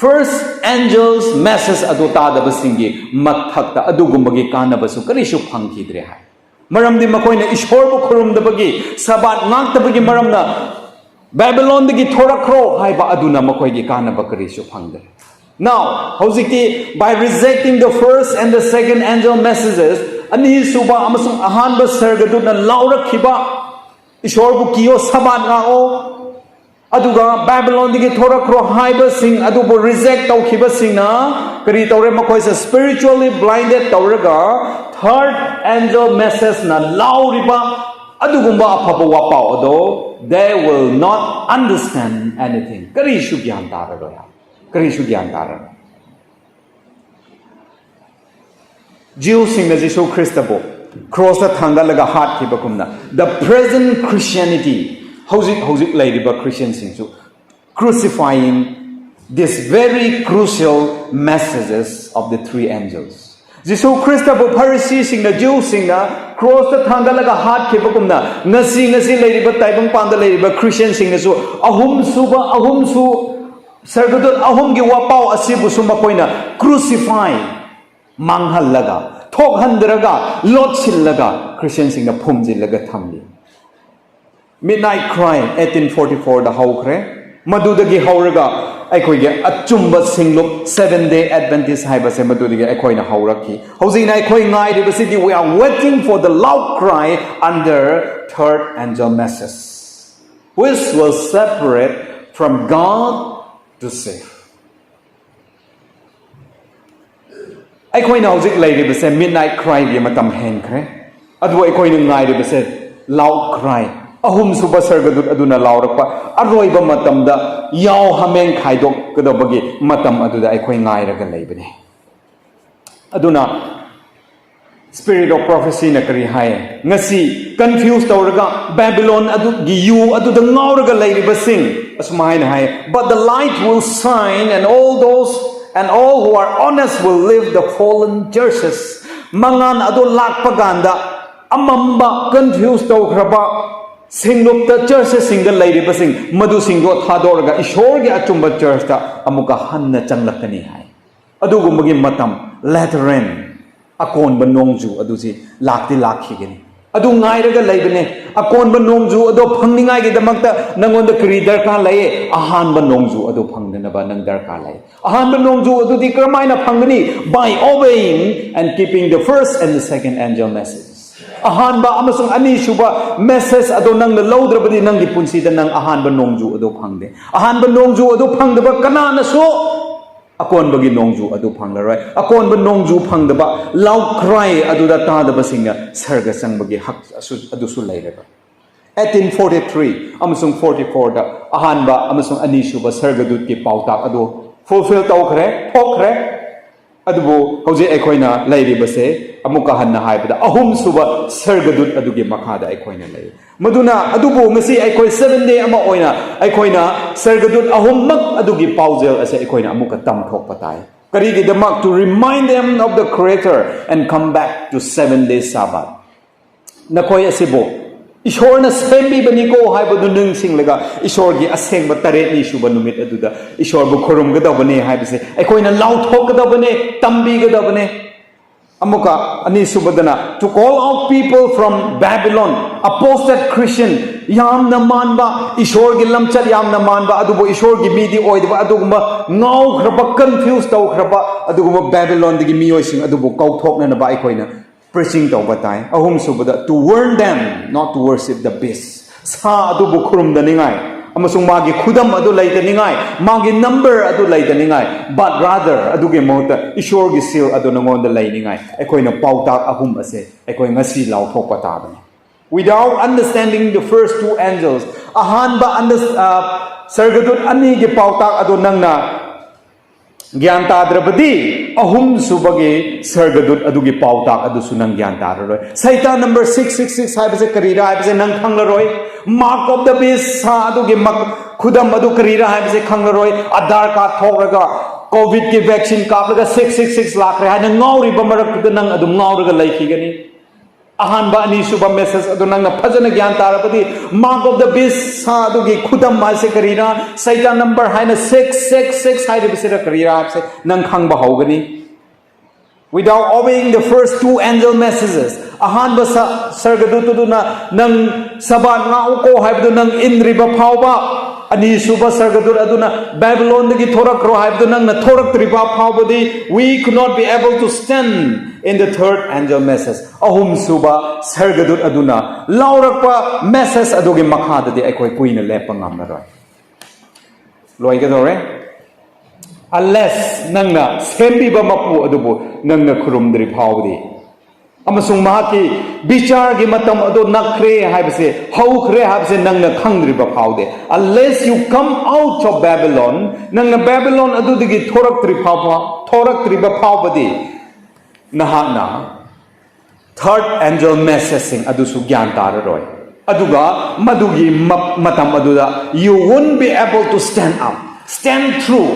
first angel's message ꯑꯗꯨ ꯇꯥꯗꯕꯁꯤꯡꯒꯤ ꯃꯊꯛꯇ ꯑꯗꯨꯒꯨꯝꯕꯒꯤ ꯀꯥꯟꯅꯕꯁꯨ ꯀꯔꯤꯁꯨ ꯐꯪꯈꯤꯗ꯭ꯔꯦ ꯍꯥꯏ꯫ ꯃꯔꯝꯗꯤ ꯃꯈꯣꯏꯅ ꯏꯁꯣꯔꯕꯨ ꯈꯨꯔꯨꯝꯗꯕꯒꯤ, ꯁꯕꯥꯠ ꯉꯥꯛꯇꯕꯒꯤ ꯃꯔꯝꯅ "ꯕꯦꯕꯤꯂꯣꯟꯗꯒꯤ ꯊꯣꯔꯛꯈ꯭ꯔꯣ" ꯍꯥꯏꯕ ꯑꯗꯨꯅ ꯃꯈꯣꯏꯒꯤ ꯀꯥꯟꯅꯕ ꯀꯔꯤꯁꯨ ꯐꯪꯗ꯭ꯔꯦ꯫ Now, ꯍꯧꯖꯤꯛꯇꯤ, by rejecting the first and the second angel messages, ꯑꯅꯤꯁꯨꯕ ꯑꯃꯁꯨꯡ ꯑꯍꯥꯟꯕ ꯁꯔꯒꯗꯨꯠꯅ ꯂꯥꯎꯔꯛꯈꯤꯕ "ꯏꯁꯣꯔꯕꯨ ꯀꯤꯌꯣ, ꯁꯕꯥꯠ ꯉꯥꯛꯑꯣ", ꯑꯗꯨꯒ "ꯕꯦꯕꯤꯂꯣꯟꯗꯒꯤ ꯊꯣꯔꯛꯈ꯭ꯔꯣ" ꯍꯥꯏꯕꯁꯤꯡ ꯑꯗꯨꯕꯨ reject ꯇꯧꯈꯤꯕꯁꯤꯡꯅ ꯀꯔꯤ ꯇꯧꯔꯦ? ꯃꯈꯣꯏꯁꯦ spiritually blinded ꯇꯧꯔꯒ third angel messageꯅ ꯂꯥꯎꯔꯤꯕ ꯑꯗꯨꯒꯨꯝꯕ ꯑꯐꯕ ꯋꯥꯄꯥꯎ ꯑꯗꯣ they will not understand anything. ꯀꯔꯤꯁꯨ ꯒ꯭ꯌꯥꯟ ꯇꯥꯔꯔꯣꯏ ꯍꯥꯏ꯫ ꯀꯔꯤꯁꯨ ꯒ꯭ꯌꯥꯟ ꯇꯥꯔꯔꯣꯏ꯫ ꯖꯤꯎꯁꯤꯡꯅ ꯖꯤꯁꯨ ꯈ꯭ꯔꯤꯁꯇꯕꯨ ꯀ꯭ꯔꯣꯁꯇ ꯊꯥꯡꯒꯠꯂꯒ ꯍꯥꯠꯈꯤꯕꯒꯨꯝꯅ, the present Christianity, ꯍꯧꯖꯤꯛ ꯍꯧꯖꯤꯛ ꯂꯩꯔꯤꯕ ꯈ꯭ꯔꯤꯁꯇꯤꯌꯟꯁꯤꯡꯁꯨ crucifying this very crucial messages of the three angels. ꯖꯤꯁꯨ ꯈ꯭ꯔꯤꯁꯇꯕꯨ ꯐꯔꯤꯁꯤꯁꯤꯡꯅ, ꯖꯤꯎꯁꯤꯡꯅ ꯀ꯭ꯔꯣꯁꯇ ꯊꯥꯡꯒꯠꯂꯒ ꯍꯥꯠꯈꯤꯕꯒꯨꯝꯅ, ꯉꯁꯤ, ꯉꯁꯤ ꯂꯩꯔꯤꯕ ꯇꯥꯏꯕꯪꯄꯥꯟꯗ ꯂꯩꯔꯤꯕ ꯈ꯭ꯔꯤꯁꯇꯤꯌꯟꯁꯤꯡꯅꯁꯨ ꯑꯍꯨꯝꯁꯨꯕ, ꯑꯍꯨꯝꯁꯨ, ꯁꯔꯒꯗꯨꯠ ꯑꯍꯨꯝꯒꯤ ꯋꯥꯄꯥꯎ ꯑꯁꯤꯕꯨꯁꯨ ꯃꯈꯣꯏꯅ crucify, ꯃꯥꯡꯍꯜꯂꯒ, ꯊꯣꯛꯍꯟꯗ꯭ꯔꯒ, ꯂꯣꯠꯁꯤꯜꯂꯒ, ꯈ꯭ꯔꯤꯁꯇꯤꯌꯟꯁꯤꯡꯅ ꯐꯨꯝꯖꯤꯜꯂꯒ ꯊꯝꯂꯤ꯫ Midnight Cry eighteen forty fourꯗ ꯍꯧꯈ꯭ꯔꯦ꯫ ꯃꯗꯨꯗꯒꯤ ꯍꯧꯔꯒ ꯑꯩꯈꯣꯏꯒꯤ ꯑꯆꯨꯝꯕ ꯁꯤꯡꯂꯨꯞ, Seventh Day Adventist ꯍꯥꯏꯕꯁꯦ ꯃꯗꯨꯗꯒꯤ ꯑꯩꯈꯣꯏꯅ ꯍꯧꯔꯛꯈꯤ꯫ ꯍꯧꯖꯤꯛꯅ ꯑꯩꯈꯣꯏ ꯉꯥꯏꯔꯤꯕꯁꯤꯗꯤ, we are waiting for the loud cry under third angel message, which will separate from God to save. ꯑꯩꯈꯣꯏꯅ ꯍꯧꯖꯤꯛ ꯂꯩꯔꯤꯕꯁꯦ midnight cryꯒꯤ ꯃꯇꯝ ꯍꯦꯟꯈ꯭ꯔꯦ꯫ ꯑꯗꯨꯕꯨ ꯑꯩꯈꯣꯏꯅ ꯉꯥꯏꯔꯤꯕꯁꯦ loud cry, ꯑꯍꯨꯝꯁꯨꯕ ꯁꯔꯒꯗꯨꯠ ꯑꯗꯨꯅ ꯂꯥꯎꯔꯛꯄ ꯑꯔꯣꯏꯕ ꯃꯇꯝꯗ ꯌꯥꯎ ꯍꯥꯃꯦꯡ ꯈꯥꯏꯗꯣꯛꯀꯗꯕꯒꯤ ꯃꯇꯝ ꯑꯗꯨꯗ ꯑꯩꯈꯣꯏ ꯉꯥꯏꯔꯒ ꯂꯩꯕꯅꯤ꯫ ꯑꯗꯨꯅ Spirit of Prophecyꯅ ꯀꯔꯤ ꯍꯥꯏ? ꯉꯁꯤ confuse ꯇꯧꯔꯒ Babylon ꯑꯗꯨꯒꯤ ꯌꯨ ꯑꯗꯨꯗ ꯉꯥꯎꯔꯒ ꯂꯩꯔꯤꯕꯁꯤꯡ ꯑꯁꯨꯃꯥꯏꯅ ꯍꯥꯏ, "But the light will shine, and all those and all who are honest will leave the fallen churches." ꯃꯉꯥꯜ ꯑꯗꯨ ꯂꯥꯛꯄ ꯀꯥꯟꯗ ꯑꯃꯝꯕ, confuse ꯇꯧꯈ꯭ꯔꯕ ꯁꯤꯡꯂꯨꯞꯇ, churchꯁꯁꯤꯡꯗ ꯂꯩꯔꯤꯕꯁꯤꯡ, ꯃꯗꯨꯁꯤꯡꯗꯣ ꯊꯥꯗꯣꯛꯂꯒ ꯏꯁꯣꯔꯒꯤ ꯑꯆꯨꯝꯕ churchꯇ ꯑꯃꯨꯛꯀ ꯍꯟꯅ ꯆꯪꯂꯛꯀꯅꯤ ꯍꯥꯏ꯫ ꯑꯗꯨꯒꯨꯝꯕꯒꯤ ꯃꯇꯝ, latter end, ꯑꯀꯣꯟꯕ ꯅꯣꯡꯖꯨ ꯑꯗꯨꯁꯤ ꯂꯥꯛꯇꯤ ꯂꯥꯛꯈꯤꯒꯅꯤ꯫ ꯑꯗꯨ ꯉꯥꯏꯔꯒ ꯂꯩꯕꯅꯦ꯫ ꯑꯀꯣꯟꯕ ꯅꯣꯡꯖꯨ ꯑꯗꯣ ꯐꯪꯅꯤꯡꯉꯥꯏꯒꯤꯗꯃꯛꯇ ꯅꯪꯉꯣꯟꯗ ꯀꯔꯤ ꯗꯔꯀꯥꯔ ꯂꯩꯌꯦ? ꯑꯍꯥꯟꯕ ꯅꯣꯡꯖꯨ ꯑꯗꯨ ꯐꯪꯅꯅꯕ ꯅꯪ ꯗꯔꯀꯥꯔ ꯂꯩ꯫ ꯑꯍꯥꯟꯕ ꯅꯣꯡꯖꯨ ꯑꯗꯨꯗꯤ ꯀꯔꯝꯍꯥꯏꯅ ꯐꯪꯒꯅꯤ? By obeying and keeping the first and the second angel message. ꯑꯍꯥꯟꯕ ꯑꯃꯁꯨꯡ ꯑꯅꯤꯁꯨꯕ message ꯑꯗꯣ ꯅꯪꯅ ꯂꯧꯗ꯭ꯔꯕꯗꯤ ꯅꯪꯒꯤ ꯄꯨꯟꯁꯤꯗ ꯅꯪ ꯑꯍꯥꯟꯕ ꯅꯣꯡꯖꯨ ꯑꯗꯨ ꯐꯪꯗꯦ꯫ ꯑꯍꯥꯟꯕ ꯅꯣꯡꯖꯨ ꯑꯗꯨ ꯐꯪꯗꯕ ꯀꯅꯥꯅꯁꯨ ꯑꯀꯣꯟꯕꯒꯤ ꯅꯣꯡꯖꯨ ꯑꯗꯨ ꯐꯪꯂꯔꯣꯏ꯫ ꯑꯀꯣꯟꯕ ꯅꯣꯡꯖꯨ ꯐꯪꯗꯕ, loud cry ꯑꯗꯨꯗ ꯇꯥꯗꯕꯁꯤꯡꯅ ꯁꯔꯒ ꯆꯪꯕꯒꯤ ꯍꯛ ꯑꯁꯨ-, ꯑꯗꯨꯁꯨ ꯂꯩꯔꯔꯣꯏ꯫ Eighteen forty-three ꯑꯃꯁꯨꯡ forty-fourꯗ ꯑꯍꯥꯟꯕ ꯑꯃꯁꯨꯡ ꯑꯅꯤꯁꯨꯕ ꯁꯔꯒꯗꯨꯠꯀꯤ ꯄꯥꯎꯇꯥꯛ ꯑꯗꯨ fulfill ꯇꯧꯈ꯭ꯔꯦ, ꯊꯣꯛꯈ꯭ꯔꯦ꯫ ꯑꯗꯨꯕꯨ ꯍꯧꯖꯤꯛ ꯑꯩꯈꯣꯏꯅ ꯂꯩꯔꯤꯕꯁꯦ, ꯑꯃꯨꯛꯀ ꯍꯟꯅ ꯍꯥꯏꯕꯗ, ꯑꯍꯨꯝꯁꯨꯕ ꯁꯔꯒꯗꯨꯠ ꯑꯗꯨꯒꯤ ꯃꯈꯥꯗ ꯑꯩꯈꯣꯏꯅ ꯂꯩ꯫ ꯃꯗꯨꯅ, ꯑꯗꯨꯕꯨ ꯉꯁꯤ ꯑꯩꯈꯣꯏ seven day ꯑꯃ ꯑꯣꯏꯅ ꯑꯩꯈꯣꯏꯅ ꯁꯔꯒꯗꯨꯠ ꯑꯍꯨꯝꯃꯛ ꯑꯗꯨꯒꯤ ꯄꯥꯎꯖꯦꯜ ꯑꯁꯦ ꯑꯩꯈꯣꯏꯅ ꯑꯃꯨꯛꯀ ꯇꯝꯊꯣꯛꯄ ꯇꯥꯏ꯫ ꯀꯔꯤꯒꯤꯗꯃꯛ? To remind them of the Creator and come back to seven day Sabbath. ꯅꯈꯣꯏ ꯑꯁꯤꯕꯨ ꯏꯁꯣꯔꯅ ꯁꯦꯝꯕꯤꯕꯅꯤꯀꯣ ꯍꯥꯏꯕꯗꯨ ꯅꯤꯡꯁꯤꯡꯂꯒ, ꯏꯁꯣꯔꯒꯤ ꯑꯁꯦꯡꯕ ꯇꯔꯦꯠꯅꯤ ꯁꯨꯕ ꯅꯨꯃꯤꯠ ꯑꯗꯨꯗ ꯏꯁꯣꯔꯕꯨ ꯈꯨꯔꯨꯝꯒꯗꯕꯅꯦ ꯍꯥꯏꯕꯁꯦ ꯑꯩꯈꯣꯏꯅ ꯂꯥꯎꯊꯣꯛꯀꯗꯕꯅꯦ, ꯇꯝꯕꯤꯒꯗꯕꯅꯦ꯫ ꯑꯃꯨꯛꯀ ꯑꯅꯤꯁꯨꯕꯗꯅ, to call out people from Babylon, apostate Christian, ꯌꯥꯝꯅ ꯃꯥꯟꯕ, ꯏꯁꯣꯔꯒꯤ ꯂꯝꯆꯠ ꯌꯥꯝꯅ ꯃꯥꯟꯕ, ꯑꯗꯨꯕꯨ ꯏꯁꯣꯔꯒꯤ ꯃꯤꯗꯤ ꯑꯣꯏꯗꯕ, ꯑꯗꯨꯒꯨꯝꯕ ꯉꯥꯎꯈ꯭ꯔꯕ, confuse ꯇꯧꯈ꯭ꯔꯕ, ꯑꯗꯨꯒꯨꯝꯕ ꯕꯦꯕꯤꯂꯣꯟꯗꯒꯤ ꯃꯤꯑꯣꯏꯁꯤꯡ ꯑꯗꯨꯕꯨ ꯀꯧꯊꯣꯛꯅꯅꯕ ꯑꯩꯈꯣꯏꯅ preaching ꯇꯧꯕ ꯇꯥꯏ꯫ ꯑꯍꯨꯝꯁꯨꯕꯗ, to warn them not to worship the beast, ꯁꯥ ꯑꯗꯨꯕꯨ ꯈꯨꯔꯨꯝꯗꯅꯤꯡꯉꯥꯏ ꯑꯃꯁꯨꯡ ꯃꯥꯒꯤ ꯈꯨꯗꯝ ꯑꯗꯨ ꯂꯩꯇꯅꯤꯡꯉꯥꯏ, ꯃꯥꯒꯤ number ꯑꯗꯨ ꯂꯩꯇꯅꯤꯡꯉꯥꯏ, but rather ꯑꯗꯨꯒꯤ ꯃꯍꯨꯠꯇ ꯏꯁꯣꯔꯒꯤ seal ꯑꯗꯨ ꯅꯉꯣꯟꯗ ꯂꯩꯅꯤꯡꯉꯥꯏ ꯑꯩꯈꯣꯏꯅ ꯄꯥꯎꯇꯥꯛ ꯑꯍꯨꯝ ꯑꯁꯦ ꯑꯩꯈꯣꯏ ꯉꯁꯤ ꯂꯥꯎꯊꯣꯛꯄ ꯇꯥꯕꯅꯤ꯫ Without understanding the first two angels, ꯑꯍꯥꯟꯕ under-, ꯑ, ꯁꯔꯒꯗꯨꯠ ꯑꯅꯤꯒꯤ ꯄꯥꯎꯇꯥꯛ ꯑꯗꯨ ꯅꯪꯅ ꯒ꯭ꯌꯥꯟ ꯇꯥꯗ꯭ꯔꯕꯗꯤ ꯑꯍꯨꯝꯁꯨꯕꯒꯤ ꯁꯔꯒꯗꯨꯠ ꯑꯗꯨꯒꯤ ꯄꯥꯎꯇꯥꯛ ꯑꯗꯨꯁꯨ ꯅꯪ ꯒ꯭ꯌꯥꯟ ꯇꯥꯔꯔꯣꯏ꯫ ꯁꯩꯇꯥꯟ ꯅꯝꯕꯔ ꯁꯤꯛꯁ ꯁꯤꯛꯁ ꯁꯤꯛꯁ ꯍꯥꯏꯕꯁꯦ ꯀꯔꯤꯔꯥ ꯍꯥꯏꯕꯁꯦ ꯅꯪ ꯈꯪꯂꯔꯣꯏ꯫ Mark of the Beast ꯁꯥ ꯑꯗꯨꯒꯤ ꯃꯛ- ꯈꯨꯗꯝ ꯑꯗꯨ ꯀꯔꯤꯔꯥ ꯍꯥꯏꯕꯁꯦ ꯈꯪꯂꯔꯣꯏ꯫ ꯑꯙꯥꯔ ꯀꯥꯔꯗ ꯊꯣꯛꯂꯒ ꯀꯣꯚꯤꯗꯀꯤ ꯚꯦꯛꯁꯤꯟ ꯀꯥꯞꯂꯒ ꯁꯤꯛꯁ ꯁꯤꯛꯁ ꯁꯤꯛꯁ ꯂꯥꯛꯈ꯭ꯔꯦ ꯍꯥꯏꯅ ꯉꯥꯎꯔꯤꯕ ꯃꯔꯛꯇꯨꯗ ꯅꯪ ꯑꯗꯨꯝ ꯉꯥꯎꯔꯒ ꯂꯩꯈꯤꯒꯅꯤ꯫ ꯑꯍꯥꯟꯕ ꯑꯅꯤꯁꯨꯕ ꯃꯦꯁꯦꯖ ꯑꯗꯨ ꯅꯪꯅ ꯐꯖꯅ ꯒ꯭ꯌꯥꯟ ꯇꯥꯔꯕꯗꯤ, Mark of the Beast ꯁꯥ ꯑꯗꯨꯒꯤ ꯈꯨꯗꯝ ꯍꯥꯏꯁꯦ ꯀꯔꯤꯔꯥ, ꯁꯩꯇꯥꯟ ꯅꯝꯕꯔ ꯍꯥꯏꯅ ꯁꯤꯛꯁ ꯁꯤꯛꯁ ꯁꯤꯛꯁ ꯍꯥꯏꯔꯤꯕꯁꯤꯗ ꯀꯔꯤꯔꯥ ꯍꯥꯏꯕꯁꯦ ꯅꯪ ꯈꯪꯕ ꯍꯧꯒꯅꯤ꯫ Without obeying the first two angel messages, ꯑꯍꯥꯟꯕ ꯁ- ꯁꯔꯒꯗꯨꯠꯇꯨꯅ ꯅꯪ ꯁꯕꯥꯠ ꯉꯥꯛꯎꯀꯣ ꯍꯥꯏꯕꯗꯨ ꯅꯪ ꯏꯟꯗ꯭ꯔꯤꯕ ꯐꯥꯎꯕ, ꯑꯅꯤꯁꯨꯕ ꯁꯔꯒꯗꯨꯠ ꯑꯗꯨꯅ ꯕꯦꯕꯤꯂꯣꯟꯗꯒꯤ ꯊꯣꯔꯛꯈ꯭ꯔꯣ ꯍꯥꯏꯕꯗꯨ ꯅꯪꯅ ꯊꯣꯔꯛꯇ꯭ꯔꯤꯕ ꯐꯥꯎꯕꯗꯤ, we could not be able to stand in the third angel message. ꯑꯍꯨꯝꯁꯨꯕ ꯁꯔꯒꯗꯨꯠ ꯑꯗꯨꯅ ꯂꯥꯎꯔꯛꯄ ꯃꯦꯁꯦꯖ ꯑꯗꯨꯒꯤ ꯃꯈꯥꯗꯗꯤ ꯑꯩꯈꯣꯏ ꯀꯨꯏꯅ ꯂꯦꯞꯄ ꯉꯝꯂꯔꯣꯏ꯫ ꯂꯣꯏꯒꯗꯧꯔꯦ꯫ Unless ꯅꯪꯅ ꯁꯦꯝꯕꯤꯕ ꯃꯄꯨ ꯑꯗꯨꯕꯨ ꯅꯪꯅ ꯈꯨꯔꯨꯝꯗ꯭ꯔꯤ ꯐꯥꯎꯕꯗꯤ, ꯑꯃꯁꯨꯡ ꯃꯍꯥꯛꯀꯤ ꯕꯤꯆꯥꯔꯒꯤ ꯃꯇꯝ ꯑꯗꯨ ꯅꯛꯈ꯭ꯔꯦ ꯍꯥꯏꯕꯁꯦ, ꯍꯧꯈ꯭ꯔꯦ ꯍꯥꯏꯕꯁꯦ ꯅꯪꯅ ꯈꯪꯗ꯭ꯔꯤꯕ ꯐꯥꯎꯗꯤ, unless you come out of Babylon, ꯅꯪꯅ ꯕꯦꯕꯤꯂꯣꯟ ꯑꯗꯨꯗꯒꯤ ꯊꯣꯔꯛꯇ꯭ꯔꯤ ꯐꯥꯎꯕ, ꯊꯣꯔꯛꯇ꯭ꯔꯤꯕ ꯐꯥꯎꯕꯗꯤ ꯅꯍꯥꯛꯅ ꯊꯥꯔꯠ ꯑꯦꯟꯖꯦꯜ ꯃꯦꯁꯦꯖꯁꯤꯡ ꯑꯗꯨꯁꯨ ꯒ꯭ꯌꯥꯟ ꯇꯥꯔꯔꯣꯏ꯫ ꯑꯗꯨꯒ ꯃꯗꯨꯒꯤ ꯃ- ꯃꯇꯝ ꯑꯗꯨꯗ you won't be able to stand up, stand through.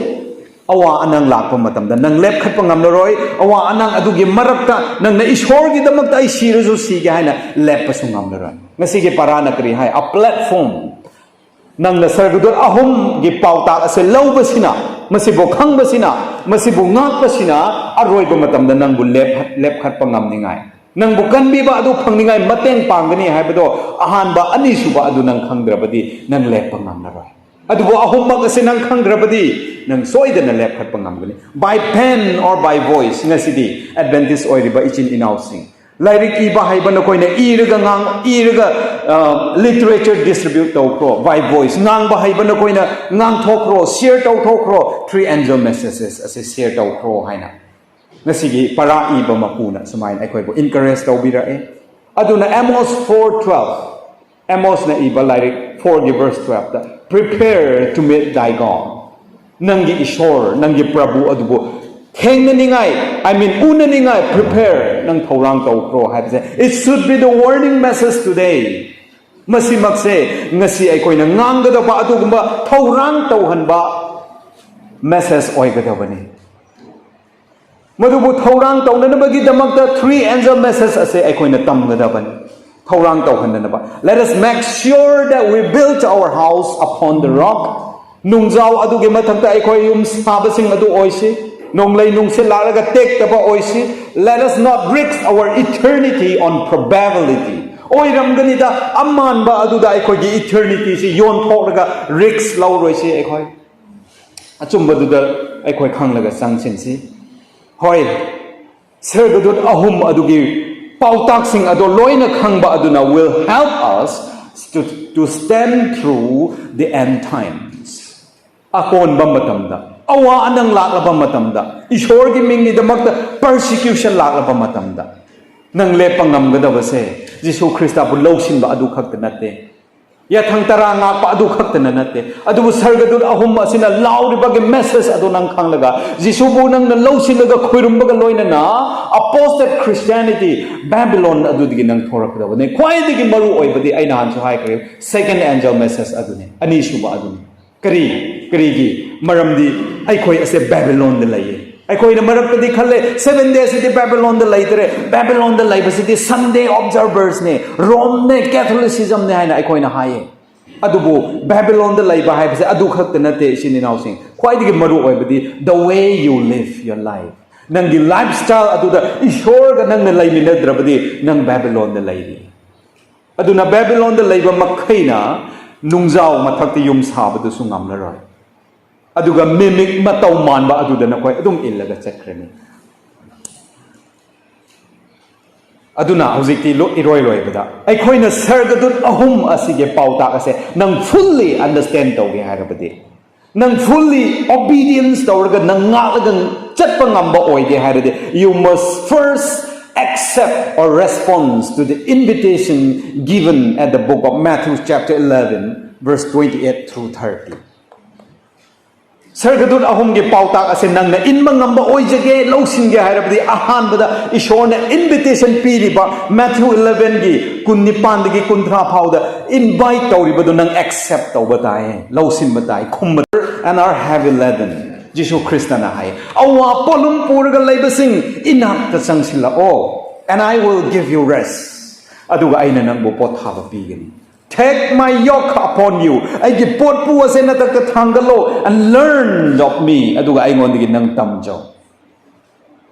ꯑꯋꯥ ꯑꯅꯪ ꯂꯥꯛꯄ ꯃꯇꯝꯗ ꯅꯪ ꯂꯦꯞꯈꯠꯄ ꯉꯝꯂꯔꯣꯏ꯫ ꯑꯋꯥ ꯑꯅꯪ ꯑꯗꯨꯒꯤ ꯃꯔꯛꯇ ꯅꯪꯅ ꯏꯁꯣꯔꯒꯤꯗꯃꯛꯇ ꯑꯩ ꯁꯤꯔꯁꯨ ꯁꯤꯒꯦ ꯍꯥꯏꯅ ꯂꯦꯞꯄꯁꯨ ꯉꯝꯂꯔꯣꯏ꯫ ꯉꯁꯤꯒꯤ ꯄꯔꯥꯅ ꯀꯔꯤ ꯍꯥꯏ? A platform. ꯅꯪꯅ ꯁꯔꯒꯗꯨꯠ ꯑꯍꯨꯝꯒꯤ ꯄꯥꯎꯇꯥꯛ ꯑꯁꯦ ꯂꯧꯕꯁꯤꯅ, ꯃꯁꯤꯕꯨ ꯈꯪꯕꯁꯤꯅ, ꯃꯁꯤꯕꯨ ꯉꯥꯛꯄꯁꯤꯅ ꯑꯔꯣꯏꯕ ꯃꯇꯝꯗ ꯅꯪꯕꯨ ꯂꯦꯞ- ꯂꯦꯞꯈꯠꯄ ꯉꯝꯅꯤꯡꯉꯥꯏ, ꯅꯪꯕꯨ ꯀꯟꯕꯤꯕ ꯑꯗꯨ ꯐꯪꯅꯤꯡꯉꯥꯏ ꯃꯇꯦꯡ ꯄꯥꯡꯒꯅꯤ ꯍꯥꯏꯕꯗꯣ, ꯑꯍꯥꯟꯕ, ꯑꯅꯤꯁꯨꯕ ꯑꯗꯨ ꯅꯪ ꯈꯪꯗ꯭ꯔꯕꯗꯤ ꯅꯪ ꯂꯦꯞꯄ ꯉꯝꯂꯔꯣꯏ꯫ ꯑꯗꯨꯕꯨ ꯑꯍꯨꯝꯃꯛ ꯑꯁꯤ ꯅꯪ ꯈꯪꯗ꯭ꯔꯕꯗꯤ ꯅꯪ ꯁꯣꯏꯗꯅ ꯂꯦꯞꯈꯠꯄ ꯉꯝꯒꯅꯤ꯫ By pen or by voice, ꯉꯁꯤꯗꯤ ꯑꯦꯗꯚꯦꯟꯇꯤꯁ ꯑꯣꯏꯔꯤꯕ ꯏꯆꯤꯟ ꯏꯅꯥꯎꯁꯤꯡ, ꯂꯥꯏꯔꯤꯛ ꯏꯕ ꯍꯩꯕ ꯅꯈꯣꯏꯅ ꯏꯔꯒ ꯉꯥꯡ- ꯏꯔꯒ ꯂꯤꯇꯔꯦꯆꯔ ꯗꯤꯁꯇ꯭ꯔꯤꯕ꯭ꯌꯨꯠ ꯇꯧꯈ꯭ꯔꯣ꯫ By voice, ꯉꯥꯡꯕ ꯍꯩꯕ ꯅꯈꯣꯏꯅ ꯉꯥꯡꯊꯣꯛꯈ꯭ꯔꯣ, ꯁꯤꯌꯔ ꯇꯧꯊꯣꯛꯈ꯭ꯔꯣ꯫ Three angel messages ꯑꯁꯤ ꯁꯤꯌꯔ ꯇꯧꯈ꯭ꯔꯣ ꯍꯥꯏꯅ ꯉꯁꯤꯒꯤ ꯄꯔꯥ ꯏꯕ ꯃꯄꯨꯅ ꯁꯨꯃꯥꯏꯅ ꯑꯩꯈꯣꯏꯕꯨ ꯏꯟꯀꯔꯦꯖ ꯇꯧꯕꯤꯔꯛꯑꯦ꯫ ꯑꯗꯨꯅ Amos four twelve, ꯑꯦꯃꯣꯁꯅ ꯏꯕ ꯂꯥꯏꯔꯤꯛ fourꯒꯤ verse twelveꯇ, "Prepare to meet thy God." ꯅꯪꯒꯤ ꯏꯁꯣꯔ, ꯅꯪꯒꯤ ꯄ꯭ꯔꯚꯨ ꯑꯗꯨꯕꯨ ꯊꯦꯡꯅꯅꯤꯡꯉꯥꯏ, I mean, ꯎꯅꯅꯤꯡꯉꯥꯏ prepare ꯅꯪ ꯊꯧꯔꯥꯡ ꯇꯧꯈ꯭ꯔꯣ ꯍꯥꯏꯕꯁꯦ, it should be the warning message today. ꯃꯁꯤꯃꯛꯁꯦ ꯉꯁꯤ ꯑꯩꯈꯣꯏꯅ ꯉꯥꯡꯒꯗꯕ ꯑꯗꯨꯒꯨꯝꯕ ꯊꯧꯔꯥꯡ ꯇꯧꯍꯟꯕ message ꯑꯣꯏꯒꯗꯕꯅꯤ꯫ ꯃꯗꯨꯕꯨ ꯊꯧꯔꯥꯡ ꯇꯧꯅꯅꯕꯒꯤꯗꯃꯛꯇ three angel message ꯑꯁꯦ ꯑꯩꯈꯣꯏꯅ ꯇꯝꯒꯗꯕꯅꯤ꯫ ꯊꯧꯔꯥꯡ ꯇꯧꯍꯟꯅꯅꯕ, let us make sure that we build our house upon the rock. ꯅꯨꯡꯖꯥꯎ ꯑꯗꯨꯒꯤ ꯃꯊꯛꯇ ꯑꯩꯈꯣꯏ ꯌꯨꯝ ꯁꯥꯕꯁꯤꯡ ꯑꯗꯨ ꯑꯣꯏꯁꯤ꯫ ꯅꯣꯡꯂꯩ ꯅꯨꯡꯁꯤꯠ ꯂꯥꯛꯂꯒ ꯇꯦꯛꯇꯕ ꯑꯣꯏꯁꯤ꯫ Let us not risk our eternity on probability. ꯑꯣꯏꯔꯝꯒꯅꯤꯗ, ꯑꯃꯥꯟꯕ ꯑꯗꯨꯗ ꯑꯩꯈꯣꯏꯒꯤ eternity ꯁꯤ ꯌꯣꯟꯊꯣꯛꯂꯒ risk ꯂꯧꯔꯣꯏꯁꯤ꯫ ꯑꯩꯈꯣꯏ ꯑꯆꯨꯝꯕꯗꯨꯗ ꯑꯩꯈꯣꯏ ꯈꯪꯂꯒ ꯆꯪꯁꯤꯟꯁꯤ꯫ ꯍꯣꯏ, ꯁꯔꯒꯗꯨꯠ ꯑꯍꯨꯝ ꯑꯗꯨꯒꯤ ꯄꯥꯎꯇꯥꯛꯁꯤꯡ ꯑꯗꯣ ꯂꯣꯏꯅ ꯈꯪꯕ ꯑꯗꯨꯅ will help us to, to stand through the end times. ꯑꯀꯣꯟꯕ ꯃꯇꯝꯗ, ꯑꯋꯥ ꯑꯅꯪ ꯂꯥꯛꯂꯕ ꯃꯇꯝꯗ, ꯏꯁꯣꯔꯒꯤ ꯃꯤꯡꯒꯤꯗꯃꯛꯇ persecution ꯂꯥꯛꯂꯕ ꯃꯇꯝꯗ, ꯅꯪ ꯂꯦꯞꯄ ꯉꯝꯒꯗꯕꯁꯦ ꯖꯤꯁꯨ ꯈ꯭ꯔꯤꯁꯇꯕꯨ ꯂꯧꯁꯤꯟꯕ ꯑꯗꯨ ꯈꯛꯇ ꯅꯠꯇꯦ, ꯌꯥꯊꯪ ꯇꯔꯥ ꯉꯥꯛꯄ ꯑꯗꯨ ꯈꯛꯇꯅ ꯅꯠꯇꯦ, ꯑꯗꯨꯕꯨ ꯁꯔꯒꯗꯨꯠ ꯑꯍꯨꯝ ꯑꯁꯤꯅ ꯂꯥꯎꯔꯤꯕꯒꯤ message ꯑꯗꯨ ꯅꯪ ꯈꯪꯂꯒ, ꯖꯤꯁꯨꯕꯨ ꯅꯪꯅ ꯂꯧꯁꯤꯜꯂꯒ ꯈꯣꯏꯔꯨꯝꯕꯒ ꯂꯣꯏꯅꯅ apostate Christianity, Babylon ꯑꯗꯨꯗꯒꯤ ꯅꯪ ꯊꯣꯔꯛꯀꯗꯕꯅꯤ꯫ ꯈ꯭ꯋꯥꯏꯗꯒꯤ ꯃꯔꯨ ꯑꯣꯏꯕꯗꯤ ꯑꯩ ꯅꯍꯥꯟꯁꯨ ꯍꯥꯏꯈ꯭ꯔꯦ, second angel message ꯑꯗꯨꯅꯤ, ꯑꯅꯤꯁꯨꯕ ꯑꯗꯨꯅꯤ꯫ ꯀꯔꯤ? ꯀꯔꯤꯒꯤ? ꯃꯔꯝꯗꯤ ꯑꯩꯈꯣꯏ ꯑꯁꯦ ꯕꯦꯕꯤꯂꯣꯟꯗ ꯂꯩꯌꯦ꯫ ꯑꯩꯈꯣꯏꯅ ꯃꯔꯛꯇꯗꯤ ꯈꯜꯂꯦ, Seven Day ꯁꯤꯗꯤ ꯕꯦꯕꯤꯂꯣꯟꯗ ꯂꯩꯇ꯭ꯔꯦ, ꯕꯦꯕꯤꯂꯣꯟꯗ ꯂꯩꯕꯁꯤꯗꯤ Sunday observers ꯅꯦ, Rome ꯅꯦ, Catholicism ꯅꯦ ꯍꯥꯏꯅ ꯑꯩꯈꯣꯏꯅ ꯍꯥꯏꯌꯦ꯫ ꯑꯗꯨꯕꯨ ꯕꯦꯕꯤꯂꯣꯟꯗ ꯂꯩꯕ ꯍꯥꯏꯕꯁꯦ ꯑꯗꯨ ꯈꯛꯇ ꯅꯠꯇꯦ, ꯏꯆꯤꯟ ꯏꯅꯥꯎꯁꯤꯡ꯫ ꯈ꯭ꯋꯥꯏꯗꯒꯤ ꯃꯔꯨ ꯑꯣꯏꯕꯗꯤ the way you live your life, ꯅꯪꯒꯤ lifestyle ꯑꯗꯨꯗ ꯏꯁꯣꯔꯒ ꯅꯪꯅ ꯂꯩꯃꯤꯟꯅꯗ꯭ꯔꯕꯗꯤ ꯅꯪ ꯕꯦꯕꯤꯂꯣꯟꯗ ꯂꯩꯔꯤ꯫ ꯑꯗꯨꯅ ꯕꯦꯕꯤꯂꯣꯟꯗ ꯂꯩꯕ ꯃꯈꯩꯅ ꯅꯨꯡꯖꯥꯎ ꯃꯊꯛꯇ ꯌꯨꯝ ꯁꯥꯕꯗꯨꯁꯨ ꯉꯝꯂꯔꯣꯏ꯫ ꯑꯗꯨꯒ mimic, ꯃꯇꯧ ꯃꯥꯟꯕ ꯑꯗꯨꯗ ꯅꯈꯣꯏ ꯑꯗꯨꯝ ꯏꯜꯂꯒ ꯆꯠꯈ꯭ꯔꯅꯤ꯫ ꯑꯗꯨꯅ ꯍꯧꯖꯤꯛꯇꯤ ꯂꯣ-, ꯏꯔꯣꯏ ꯂꯣꯏꯕꯗ ꯑꯩꯈꯣꯏꯅ ꯁꯔꯒꯗꯨꯠ ꯑꯍꯨꯝ ꯑꯁꯤꯒꯤ ꯄꯥꯎꯇꯥꯛ ꯑꯁꯦ ꯅꯪ fully understand ꯇꯧꯒꯦ ꯍꯥꯏꯔꯕꯗꯤ, ꯅꯪ fully obedience ꯇꯧꯔꯒ ꯅꯪ ꯉꯥꯛꯂꯒ ꯆꯠꯄ ꯉꯝꯕ ꯑꯣꯏꯒꯦ ꯍꯥꯏꯔꯗꯤ, you must first accept or response to the invitation given at the book of Matthew chapter eleven, verse twenty-eight through thirty. ꯁꯔꯒꯗꯨꯠ ꯑꯍꯨꯝꯒꯤ ꯄꯥꯎꯇꯥꯛ ꯑꯁꯤ ꯅꯪꯅ ꯏꯟꯕ ꯉꯝꯕ ꯑꯣꯏꯖꯒꯦ, ꯂꯧꯁꯤꯟꯒꯦ ꯍꯥꯏꯔꯕꯗꯤ, ꯑꯍꯥꯟꯕꯗ ꯏꯁꯣꯔꯅ invitation ꯄꯤꯔꯤꯕ Matthew elevenꯒꯤ ꯀꯨꯟꯅꯤꯄꯥꯟꯗꯒꯤ ꯀꯨꯟꯊ꯭ꯔꯥ ꯐꯥꯎꯗ invite ꯇꯧꯔꯤꯕꯗꯨ ꯅꯪ accept ꯇꯧꯕ ꯇꯥꯏ, ꯂꯧꯁꯤꯟꯕ ꯇꯥꯏ, ꯈꯨꯝꯕ꯫ And are heavy laden, ꯖꯤꯁꯨ ꯈ꯭ꯔꯤꯁꯇꯅ ꯍꯥꯏ, "ꯑꯋꯥ ꯄꯣꯠꯂꯨꯝ ꯄꯨꯔꯒ ꯂꯩꯕꯁꯤꯡ, ꯏꯅꯥꯛꯇ ꯆꯪꯁꯤꯜꯂꯛꯑꯣ, and I will give you rest, ꯑꯗꯨꯒ ꯑꯩꯅ ꯅꯪꯕꯨ ꯄꯣꯊꯥꯕ ꯄꯤꯒꯅꯤ꯫ Take my yoke upon you, ꯑꯩꯒꯤ ꯄꯣꯠꯄꯨ ꯑꯁꯦ ꯅꯊꯛꯇ ꯊꯥꯡꯒꯠꯂꯣ, and learn of me, ꯑꯗꯨꯒ ꯑꯩꯉꯣꯟꯗꯒꯤ ꯅꯪ ꯇꯝꯖꯧ꯫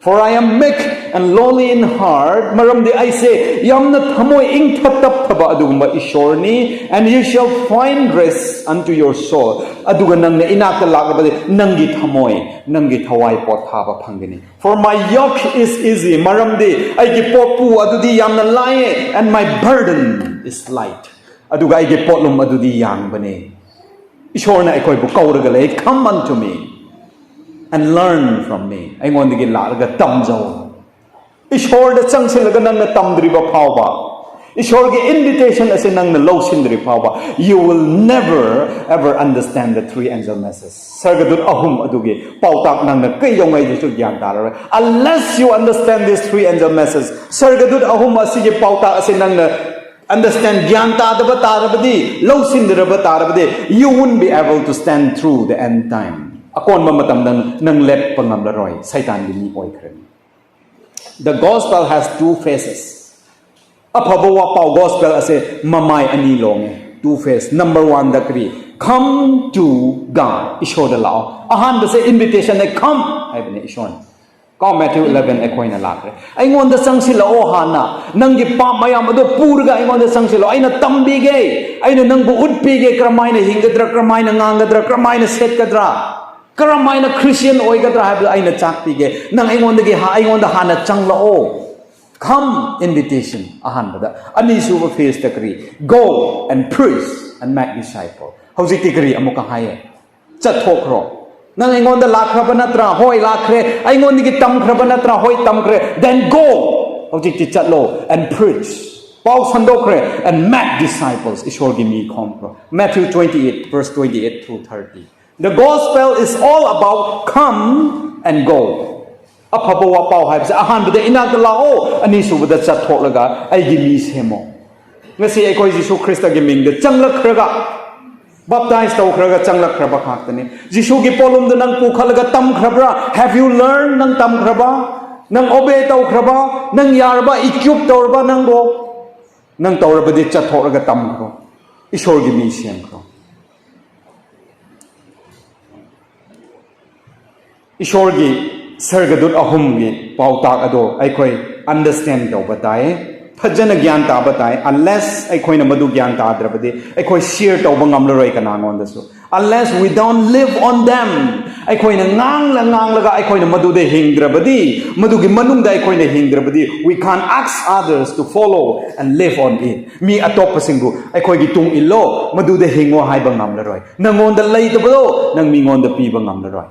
For I am meek and lowly in heart, ꯃꯔꯝꯗꯤ ꯑꯩꯁꯦ ꯌꯥꯝꯅ ꯊꯃꯣꯏ ꯏꯪ ꯇꯞꯊꯕ ꯑꯗꯨꯒꯨꯝꯕ ꯏꯁꯣꯔꯅꯤ꯫ And you shall find rest unto your soul, ꯑꯗꯨꯒ ꯅꯪꯅ ꯏꯅꯥꯛꯇ ꯂꯥꯛꯂꯕꯗꯤ ꯅꯪꯒꯤ ꯊꯃꯣꯏ, ꯅꯪꯒꯤ ꯊꯋꯥꯏ ꯄꯣꯊꯥꯕ ꯐꯪꯒꯅꯤ꯫ For my yoke is easy, ꯃꯔꯝꯗꯤ ꯑꯩꯒꯤ ꯄꯣꯠꯄꯨ ꯑꯗꯨꯗꯤ ꯌꯥꯝꯅ ꯂꯥꯏꯌꯦ, and my burden is light, ꯑꯗꯨꯒ ꯑꯩꯒꯤ ꯄꯣꯠꯂꯨꯝ ꯑꯗꯨꯗꯤ ꯌꯥꯡꯕꯅꯦ꯫ ꯏꯁꯣꯔꯅ ꯑꯩꯈꯣꯏꯕꯨ ꯀꯧꯔꯒ ꯂꯩ, "Come unto me and learn from me, ꯑꯩꯉꯣꯟꯗꯒꯤ ꯂꯥꯛꯂꯒ ꯇꯝꯖꯧ"꯫ ꯏꯁꯣꯔꯗ ꯆꯪꯁꯤꯜꯂꯒ ꯅꯪꯅ ꯇꯝꯗ꯭ꯔꯤꯕ ꯐꯥꯎꯕ, ꯏꯁꯣꯔꯒꯤ invitation ꯑꯁꯤ ꯅꯪꯅ ꯂꯧꯁꯤꯟꯗ꯭ꯔꯤ ꯐꯥꯎꯕ, you will never ever understand the three angel message, ꯁꯔꯒꯗꯨꯠ ꯑꯍꯨꯝ ꯑꯗꯨꯒꯤ ꯄꯥꯎꯇꯥꯛ ꯅꯪꯅ ꯀꯩꯗꯧꯉꯩꯗꯁꯨ ꯒ꯭ꯌꯥꯟ ꯇꯥꯔꯔꯣꯏ꯫ Unless you understand this three angel message, ꯁꯔꯒꯗꯨꯠ ꯑꯍꯨꯝ ꯑꯁꯤꯒꯤ ꯄꯥꯎꯇꯥꯛ ꯑꯁꯤ ꯅꯪꯅ understand, ꯒ꯭ꯌꯥꯟ ꯇꯥꯗꯕ ꯇꯥꯔꯕꯗꯤ, ꯂꯧꯁꯤꯟꯗ꯭ꯔꯕ ꯇꯥꯔꯕꯗꯤ, you won't be able to stand through the end time. ꯑꯀꯣꯟꯕ ꯃꯇꯝꯗ ꯅꯪ ꯂꯦꯞꯄ ꯉꯝꯂꯔꯣꯏ, ꯁꯩꯇꯥꯟꯒꯤ ꯃꯤ ꯑꯣꯏꯈ꯭ꯔꯅꯤ꯫ The gospel has two faces. ꯑꯐꯕ ꯋꯥꯄꯥꯎ gospel ꯑꯁꯦ ꯃꯃꯥꯏ ꯑꯅꯤ ꯂꯣꯡꯉꯦ, two face꯫ Number one ꯗ ꯀꯔꯤ? "Come to God", ꯏꯁꯣꯔꯗ ꯂꯥꯛꯑꯣ꯫ ꯑꯍꯥꯟꯕꯁꯦ invitation ꯅꯦ, "Come" ꯍꯥꯏꯕꯅꯦ ꯏꯁꯣꯔꯅ꯫ ꯀꯣ, Matthew eleven ꯑꯩꯈꯣꯏꯅ ꯂꯥꯛꯈ꯭ꯔꯦ꯫ "ꯑꯩꯉꯣꯟꯗ ꯆꯪꯁꯤꯜꯂꯛꯑꯣ ꯍꯥꯟꯅ, ꯅꯪꯒꯤ ꯄꯥꯞ ꯃꯌꯥꯝ ꯑꯗꯣ ꯄꯨꯔꯒ ꯑꯩꯉꯣꯟꯗ ꯆꯪꯁꯤꯜꯂꯛꯑꯣ, ꯑꯩꯅ ꯇꯝꯕꯤꯒꯦ, ꯑꯩꯅ ꯅꯪꯕꯨ ꯎꯠꯄꯤꯒꯦ, ꯀꯔꯝꯍꯥꯏꯅ ꯍꯤꯡꯒꯗ꯭ꯔꯥ, ꯀꯔꯝꯍꯥꯏꯅ ꯉꯥꯡꯒꯗ꯭ꯔꯥ, ꯀꯔꯝꯍꯥꯏꯅ ꯁꯦꯠꯀꯗ꯭ꯔꯥ, ꯀꯔꯝꯍꯥꯏꯅ Christian ꯑꯣꯏꯒꯗ꯭ꯔꯥ ꯍꯥꯏꯕꯗꯨ ꯑꯩꯅ ꯆꯥꯛꯄꯤꯒꯦ, ꯅꯪ ꯑꯩꯉꯣꯟꯗꯒꯤ ꯍꯥ-, ꯑꯩꯉꯣꯟꯗ ꯍꯥꯟꯅ ꯆꯪꯂꯛꯑꯣ"꯫ Come, invitation ꯑꯍꯥꯟꯕꯗ꯫ ꯑꯅꯤꯁꯨꯕ phase ꯇ ꯀꯔꯤ? "Go and preach and make disciple"꯫ ꯍꯧꯖꯤꯛꯇꯤ ꯀꯔꯤ ꯑꯃꯨꯛꯀ ꯍꯥꯏꯌꯦ? "ꯆꯠꯊꯣꯛꯈ꯭ꯔꯣ"꯫ ꯅꯪ ꯑꯩꯉꯣꯟꯗ ꯂꯥꯛꯈ꯭ꯔꯕ ꯅꯠꯇ꯭ꯔꯥ? ꯍꯣꯏ, ꯂꯥꯛꯈ꯭ꯔꯦ꯫ ꯑꯩꯉꯣꯟꯗꯒꯤ ꯇꯝꯈ꯭ꯔꯕ ꯅꯠꯇ꯭ꯔꯥ? ꯍꯣꯏ, ꯇꯝꯈ꯭ꯔꯦ꯫ "Then go", ꯍꯧꯖꯤꯛꯇꯤ ꯆꯠꯂꯣ, "and preach", ꯄꯥꯎ ꯁꯟꯗꯣꯛꯈ꯭ꯔꯦ, "and make disciples", ꯏꯁꯣꯔꯒꯤ ꯃꯤ ꯈꯣꯝꯈ꯭ꯔꯣ꯫ Matthew twenty eight verse twenty eight through thirty꯫ The gospel is all about come and go. ꯑꯐꯕ ꯋꯥꯄꯥꯎ ꯍꯥꯏꯕꯁꯦ ꯑꯍꯥꯟꯕꯗ ꯏꯅꯥꯛꯇ ꯂꯥꯛꯑꯣ, ꯑꯅꯤꯁꯨꯕꯗ ꯆꯠꯊꯣꯛꯂꯒ ꯑꯩꯒꯤ ꯃꯤ ꯁꯦꯝꯃꯣ꯫ ꯉꯁꯤ ꯑꯩꯈꯣꯏ ꯖꯤꯁꯨ ꯈ꯭ꯔꯤꯁꯇꯒꯤ ꯃꯤꯡꯗ ꯆꯪꯂꯛꯈ꯭ꯔꯒ, ꯕꯥꯞꯇꯥꯏꯁ ꯇꯧꯈ꯭ꯔꯒ ꯆꯪꯂꯛꯈ꯭ꯔꯕ ꯉꯥꯛꯇꯅꯤ꯫ ꯖꯤꯁꯨꯒꯤ ꯄꯣꯠꯂꯨꯝꯗꯨ ꯅꯪ ꯄꯨꯈꯠꯂꯒ ꯇꯝꯈ꯭ꯔꯕ꯭ꯔꯥ? Have you learned? ꯅꯪ ꯇꯝꯈ꯭ꯔꯕ? ꯅꯪ obey ꯇꯧꯈ꯭ꯔꯕ? ꯅꯪ ꯌꯥꯔꯕ? Equip ꯇꯧꯔꯕ ꯅꯪꯕꯨ? ꯅꯪ ꯇꯧꯔꯕꯗꯤ ꯆꯠꯊꯣꯛꯂꯒ ꯇꯝꯈ꯭ꯔꯣ, ꯏꯁꯣꯔꯒꯤ ꯃꯤ ꯁꯦꯝꯈ꯭ꯔꯣ꯫ ꯏꯁꯣꯔꯒꯤ ꯁꯔꯒꯗꯨꯠ ꯑꯍꯨꯝꯒꯤ ꯄꯥꯎꯇꯥꯛ ꯑꯗꯣ ꯑꯩꯈꯣꯏ understand ꯇꯧꯕ ꯇꯥꯏ, ꯐꯖꯅ ꯒ꯭ꯌꯥꯟ ꯇꯥꯕ ꯇꯥꯏ꯫ Unless ꯑꯩꯈꯣꯏꯅ ꯃꯗꯨ ꯒ꯭ꯌꯥꯟ ꯇꯥꯗ꯭ꯔꯕꯗꯤ ꯑꯩꯈꯣꯏ share ꯇꯧꯕ ꯉꯝꯂꯔꯣꯏ ꯀꯅꯥꯉꯣꯟꯗꯁꯨ꯫ Unless we don't live on them, ꯑꯩꯈꯣꯏꯅ ꯉꯥꯡꯂ ꯉꯥꯡꯂꯒ ꯑꯩꯈꯣꯏꯅ ꯃꯗꯨꯗ ꯍꯤꯡꯗ꯭ꯔꯕꯗꯤ, ꯃꯗꯨꯒꯤ ꯃꯅꯨꯡꯗ ꯑꯩꯈꯣꯏꯅ ꯍꯤꯡꯗ꯭ꯔꯕꯗꯤ, we can't ask others to follow and live on it. ꯃꯤ ꯑꯇꯣꯞꯄꯁꯤꯡꯕꯨ ꯑꯩꯈꯣꯏꯒꯤ ꯇꯨꯡ ꯏꯜꯂꯣ, ꯃꯗꯨꯗ ꯍꯤꯡꯉꯣ ꯍꯥꯏꯕ ꯉꯝꯂꯔꯣꯏ꯫ ꯅꯪꯉꯣꯟꯗ ꯂꯩꯇꯕꯗꯣ ꯅꯪ ꯃꯤꯉꯣꯟꯗ ꯄꯤꯕ ꯉꯝꯂꯔꯣꯏ꯫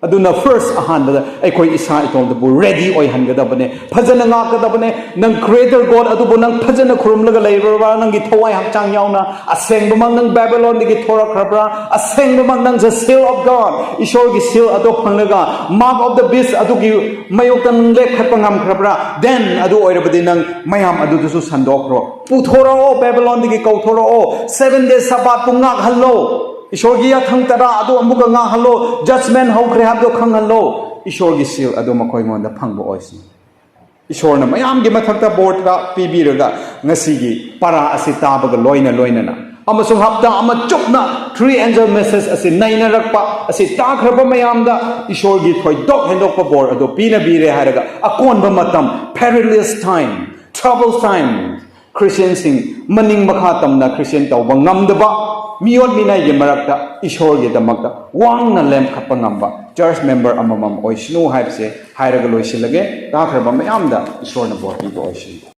ꯑꯗꯨꯅ first, ꯑꯍꯥꯟꯕꯗ ꯑꯩꯈꯣꯏ ꯏꯁꯥ ꯏꯇꯣꯝꯇꯕꯨ ready ꯑꯣꯏꯍꯟꯒꯗꯕꯅꯦ, ꯐꯖꯅ ꯉꯥꯛꯀꯗꯕꯅꯦ꯫ ꯅꯪ Creator God ꯑꯗꯨꯕꯨ ꯅꯪ ꯐꯖꯅ ꯈꯨꯔꯨꯝꯂꯒ ꯂꯩꯔꯕ꯭ꯔꯥ? ꯅꯪꯒꯤ ꯊꯋꯥꯏ ꯍꯛꯆꯥꯡ ꯌꯥꯎꯅ ꯑꯁꯦꯡꯕꯃꯛ ꯅꯪ ꯕꯦꯕꯤꯂꯣꯟꯗꯒꯤ ꯊꯣꯔꯛꯈ꯭ꯔꯕ꯭ꯔꯥ? ꯑꯁꯦꯡꯕꯃꯛ ꯅꯪꯁꯦ seal of God, ꯏꯁꯣꯔꯒꯤ seal ꯑꯗꯣ ꯐꯪꯂꯒ, mark of the beast ꯑꯗꯨꯒꯤ ꯃꯥꯌꯣꯛꯇ ꯅꯪ ꯂꯦꯞꯈꯠꯄ ꯉꯝꯈ꯭ꯔꯕ꯭ꯔꯥ? Then ꯑꯗꯨ ꯑꯣꯏꯔꯕꯗꯤ ꯅꯪ ꯃꯌꯥꯝ ꯑꯗꯨꯗꯨꯁꯨ ꯁꯟꯗꯣꯛꯈ꯭ꯔꯣ, ꯄꯨꯊꯣꯔꯛꯑꯣ, ꯕꯦꯕꯤꯂꯣꯟꯗꯒꯤ ꯀꯧꯊꯣꯔꯛꯑꯣ, seven day Sabbath ꯄꯨ ꯉꯥꯛꯍꯜꯂꯣ꯫ ꯏꯁꯣꯔꯒꯤ ꯌꯥꯊꯪ ꯇꯔꯥ ꯑꯗꯨ ꯑꯃꯨꯛꯀ ꯉꯥꯡꯍꯜꯂꯣ, judgment ꯍꯧꯈ꯭ꯔꯦ ꯍꯥꯏꯕꯗꯨ ꯈꯪꯍꯜꯂꯣ꯫ ꯏꯁꯣꯔꯒꯤ seal ꯑꯗꯨ ꯃꯈꯣꯏꯉꯣꯟꯗ ꯐꯪꯕ ꯑꯣꯏꯁꯅꯨ꯫ ꯏꯁꯣꯔꯅ ꯃꯌꯥꯝꯒꯤ ꯃꯊꯛꯇ ꯕꯣꯔ ꯄꯤꯕꯤꯔꯒ ꯉꯁꯤꯒꯤ ꯄꯔꯥ ꯑꯁꯤ ꯇꯥꯕꯒ ꯂꯣꯏꯅ ꯂꯣꯏꯅꯅ ꯑꯃꯁꯨꯡ ꯍꯞꯇꯥ ꯑꯃ ꯆꯨꯞꯅ three angel message ꯑꯁꯤ ꯅꯩꯅꯔꯛꯄ ꯑꯁꯤ ꯇꯥꯈ꯭ꯔꯕ ꯃꯌꯥꯝꯗ ꯏꯁꯣꯔꯒꯤ ꯊꯣꯏꯗꯣꯛ ꯍꯦꯟꯗꯣꯛꯄ ꯕꯣꯔ ꯑꯗꯨ ꯄꯤꯅꯕꯤꯔꯦ ꯍꯥꯏꯔꯒ ꯑꯀꯣꯟꯕ ꯃꯇꯝ, perilous time, trouble time, ꯈ꯭ꯔꯤꯁꯇꯤꯌꯟꯁꯤꯡ ꯃꯅꯤꯡ ꯃꯈꯥ ꯇꯝꯅ ꯈ꯭ꯔꯤꯁꯇꯤꯌꯟ ꯇꯧꯕ ꯉꯝꯗꯕ ꯃꯤꯑꯣꯠ ꯃꯤꯅꯩꯒꯤ ꯃꯔꯛꯇ ꯏꯁꯣꯔꯒꯤꯗꯃꯛꯇ ꯋꯥꯡꯅ ꯂꯦꯝꯈꯠꯄ ꯉꯝꯕ church member ꯑꯃꯃꯝ ꯑꯣꯏꯁꯅꯨ ꯍꯥꯏꯕꯁꯦ ꯍꯥꯏꯔꯒ ꯂꯣꯏꯁꯤꯜꯂꯒꯦ꯫ ꯇꯥꯈ꯭ꯔꯕ ꯃꯌꯥꯝꯗ ꯏꯁꯣꯔꯅ ꯕꯣꯔ ꯄꯤꯕ ꯑꯣꯏꯁꯅꯨ꯫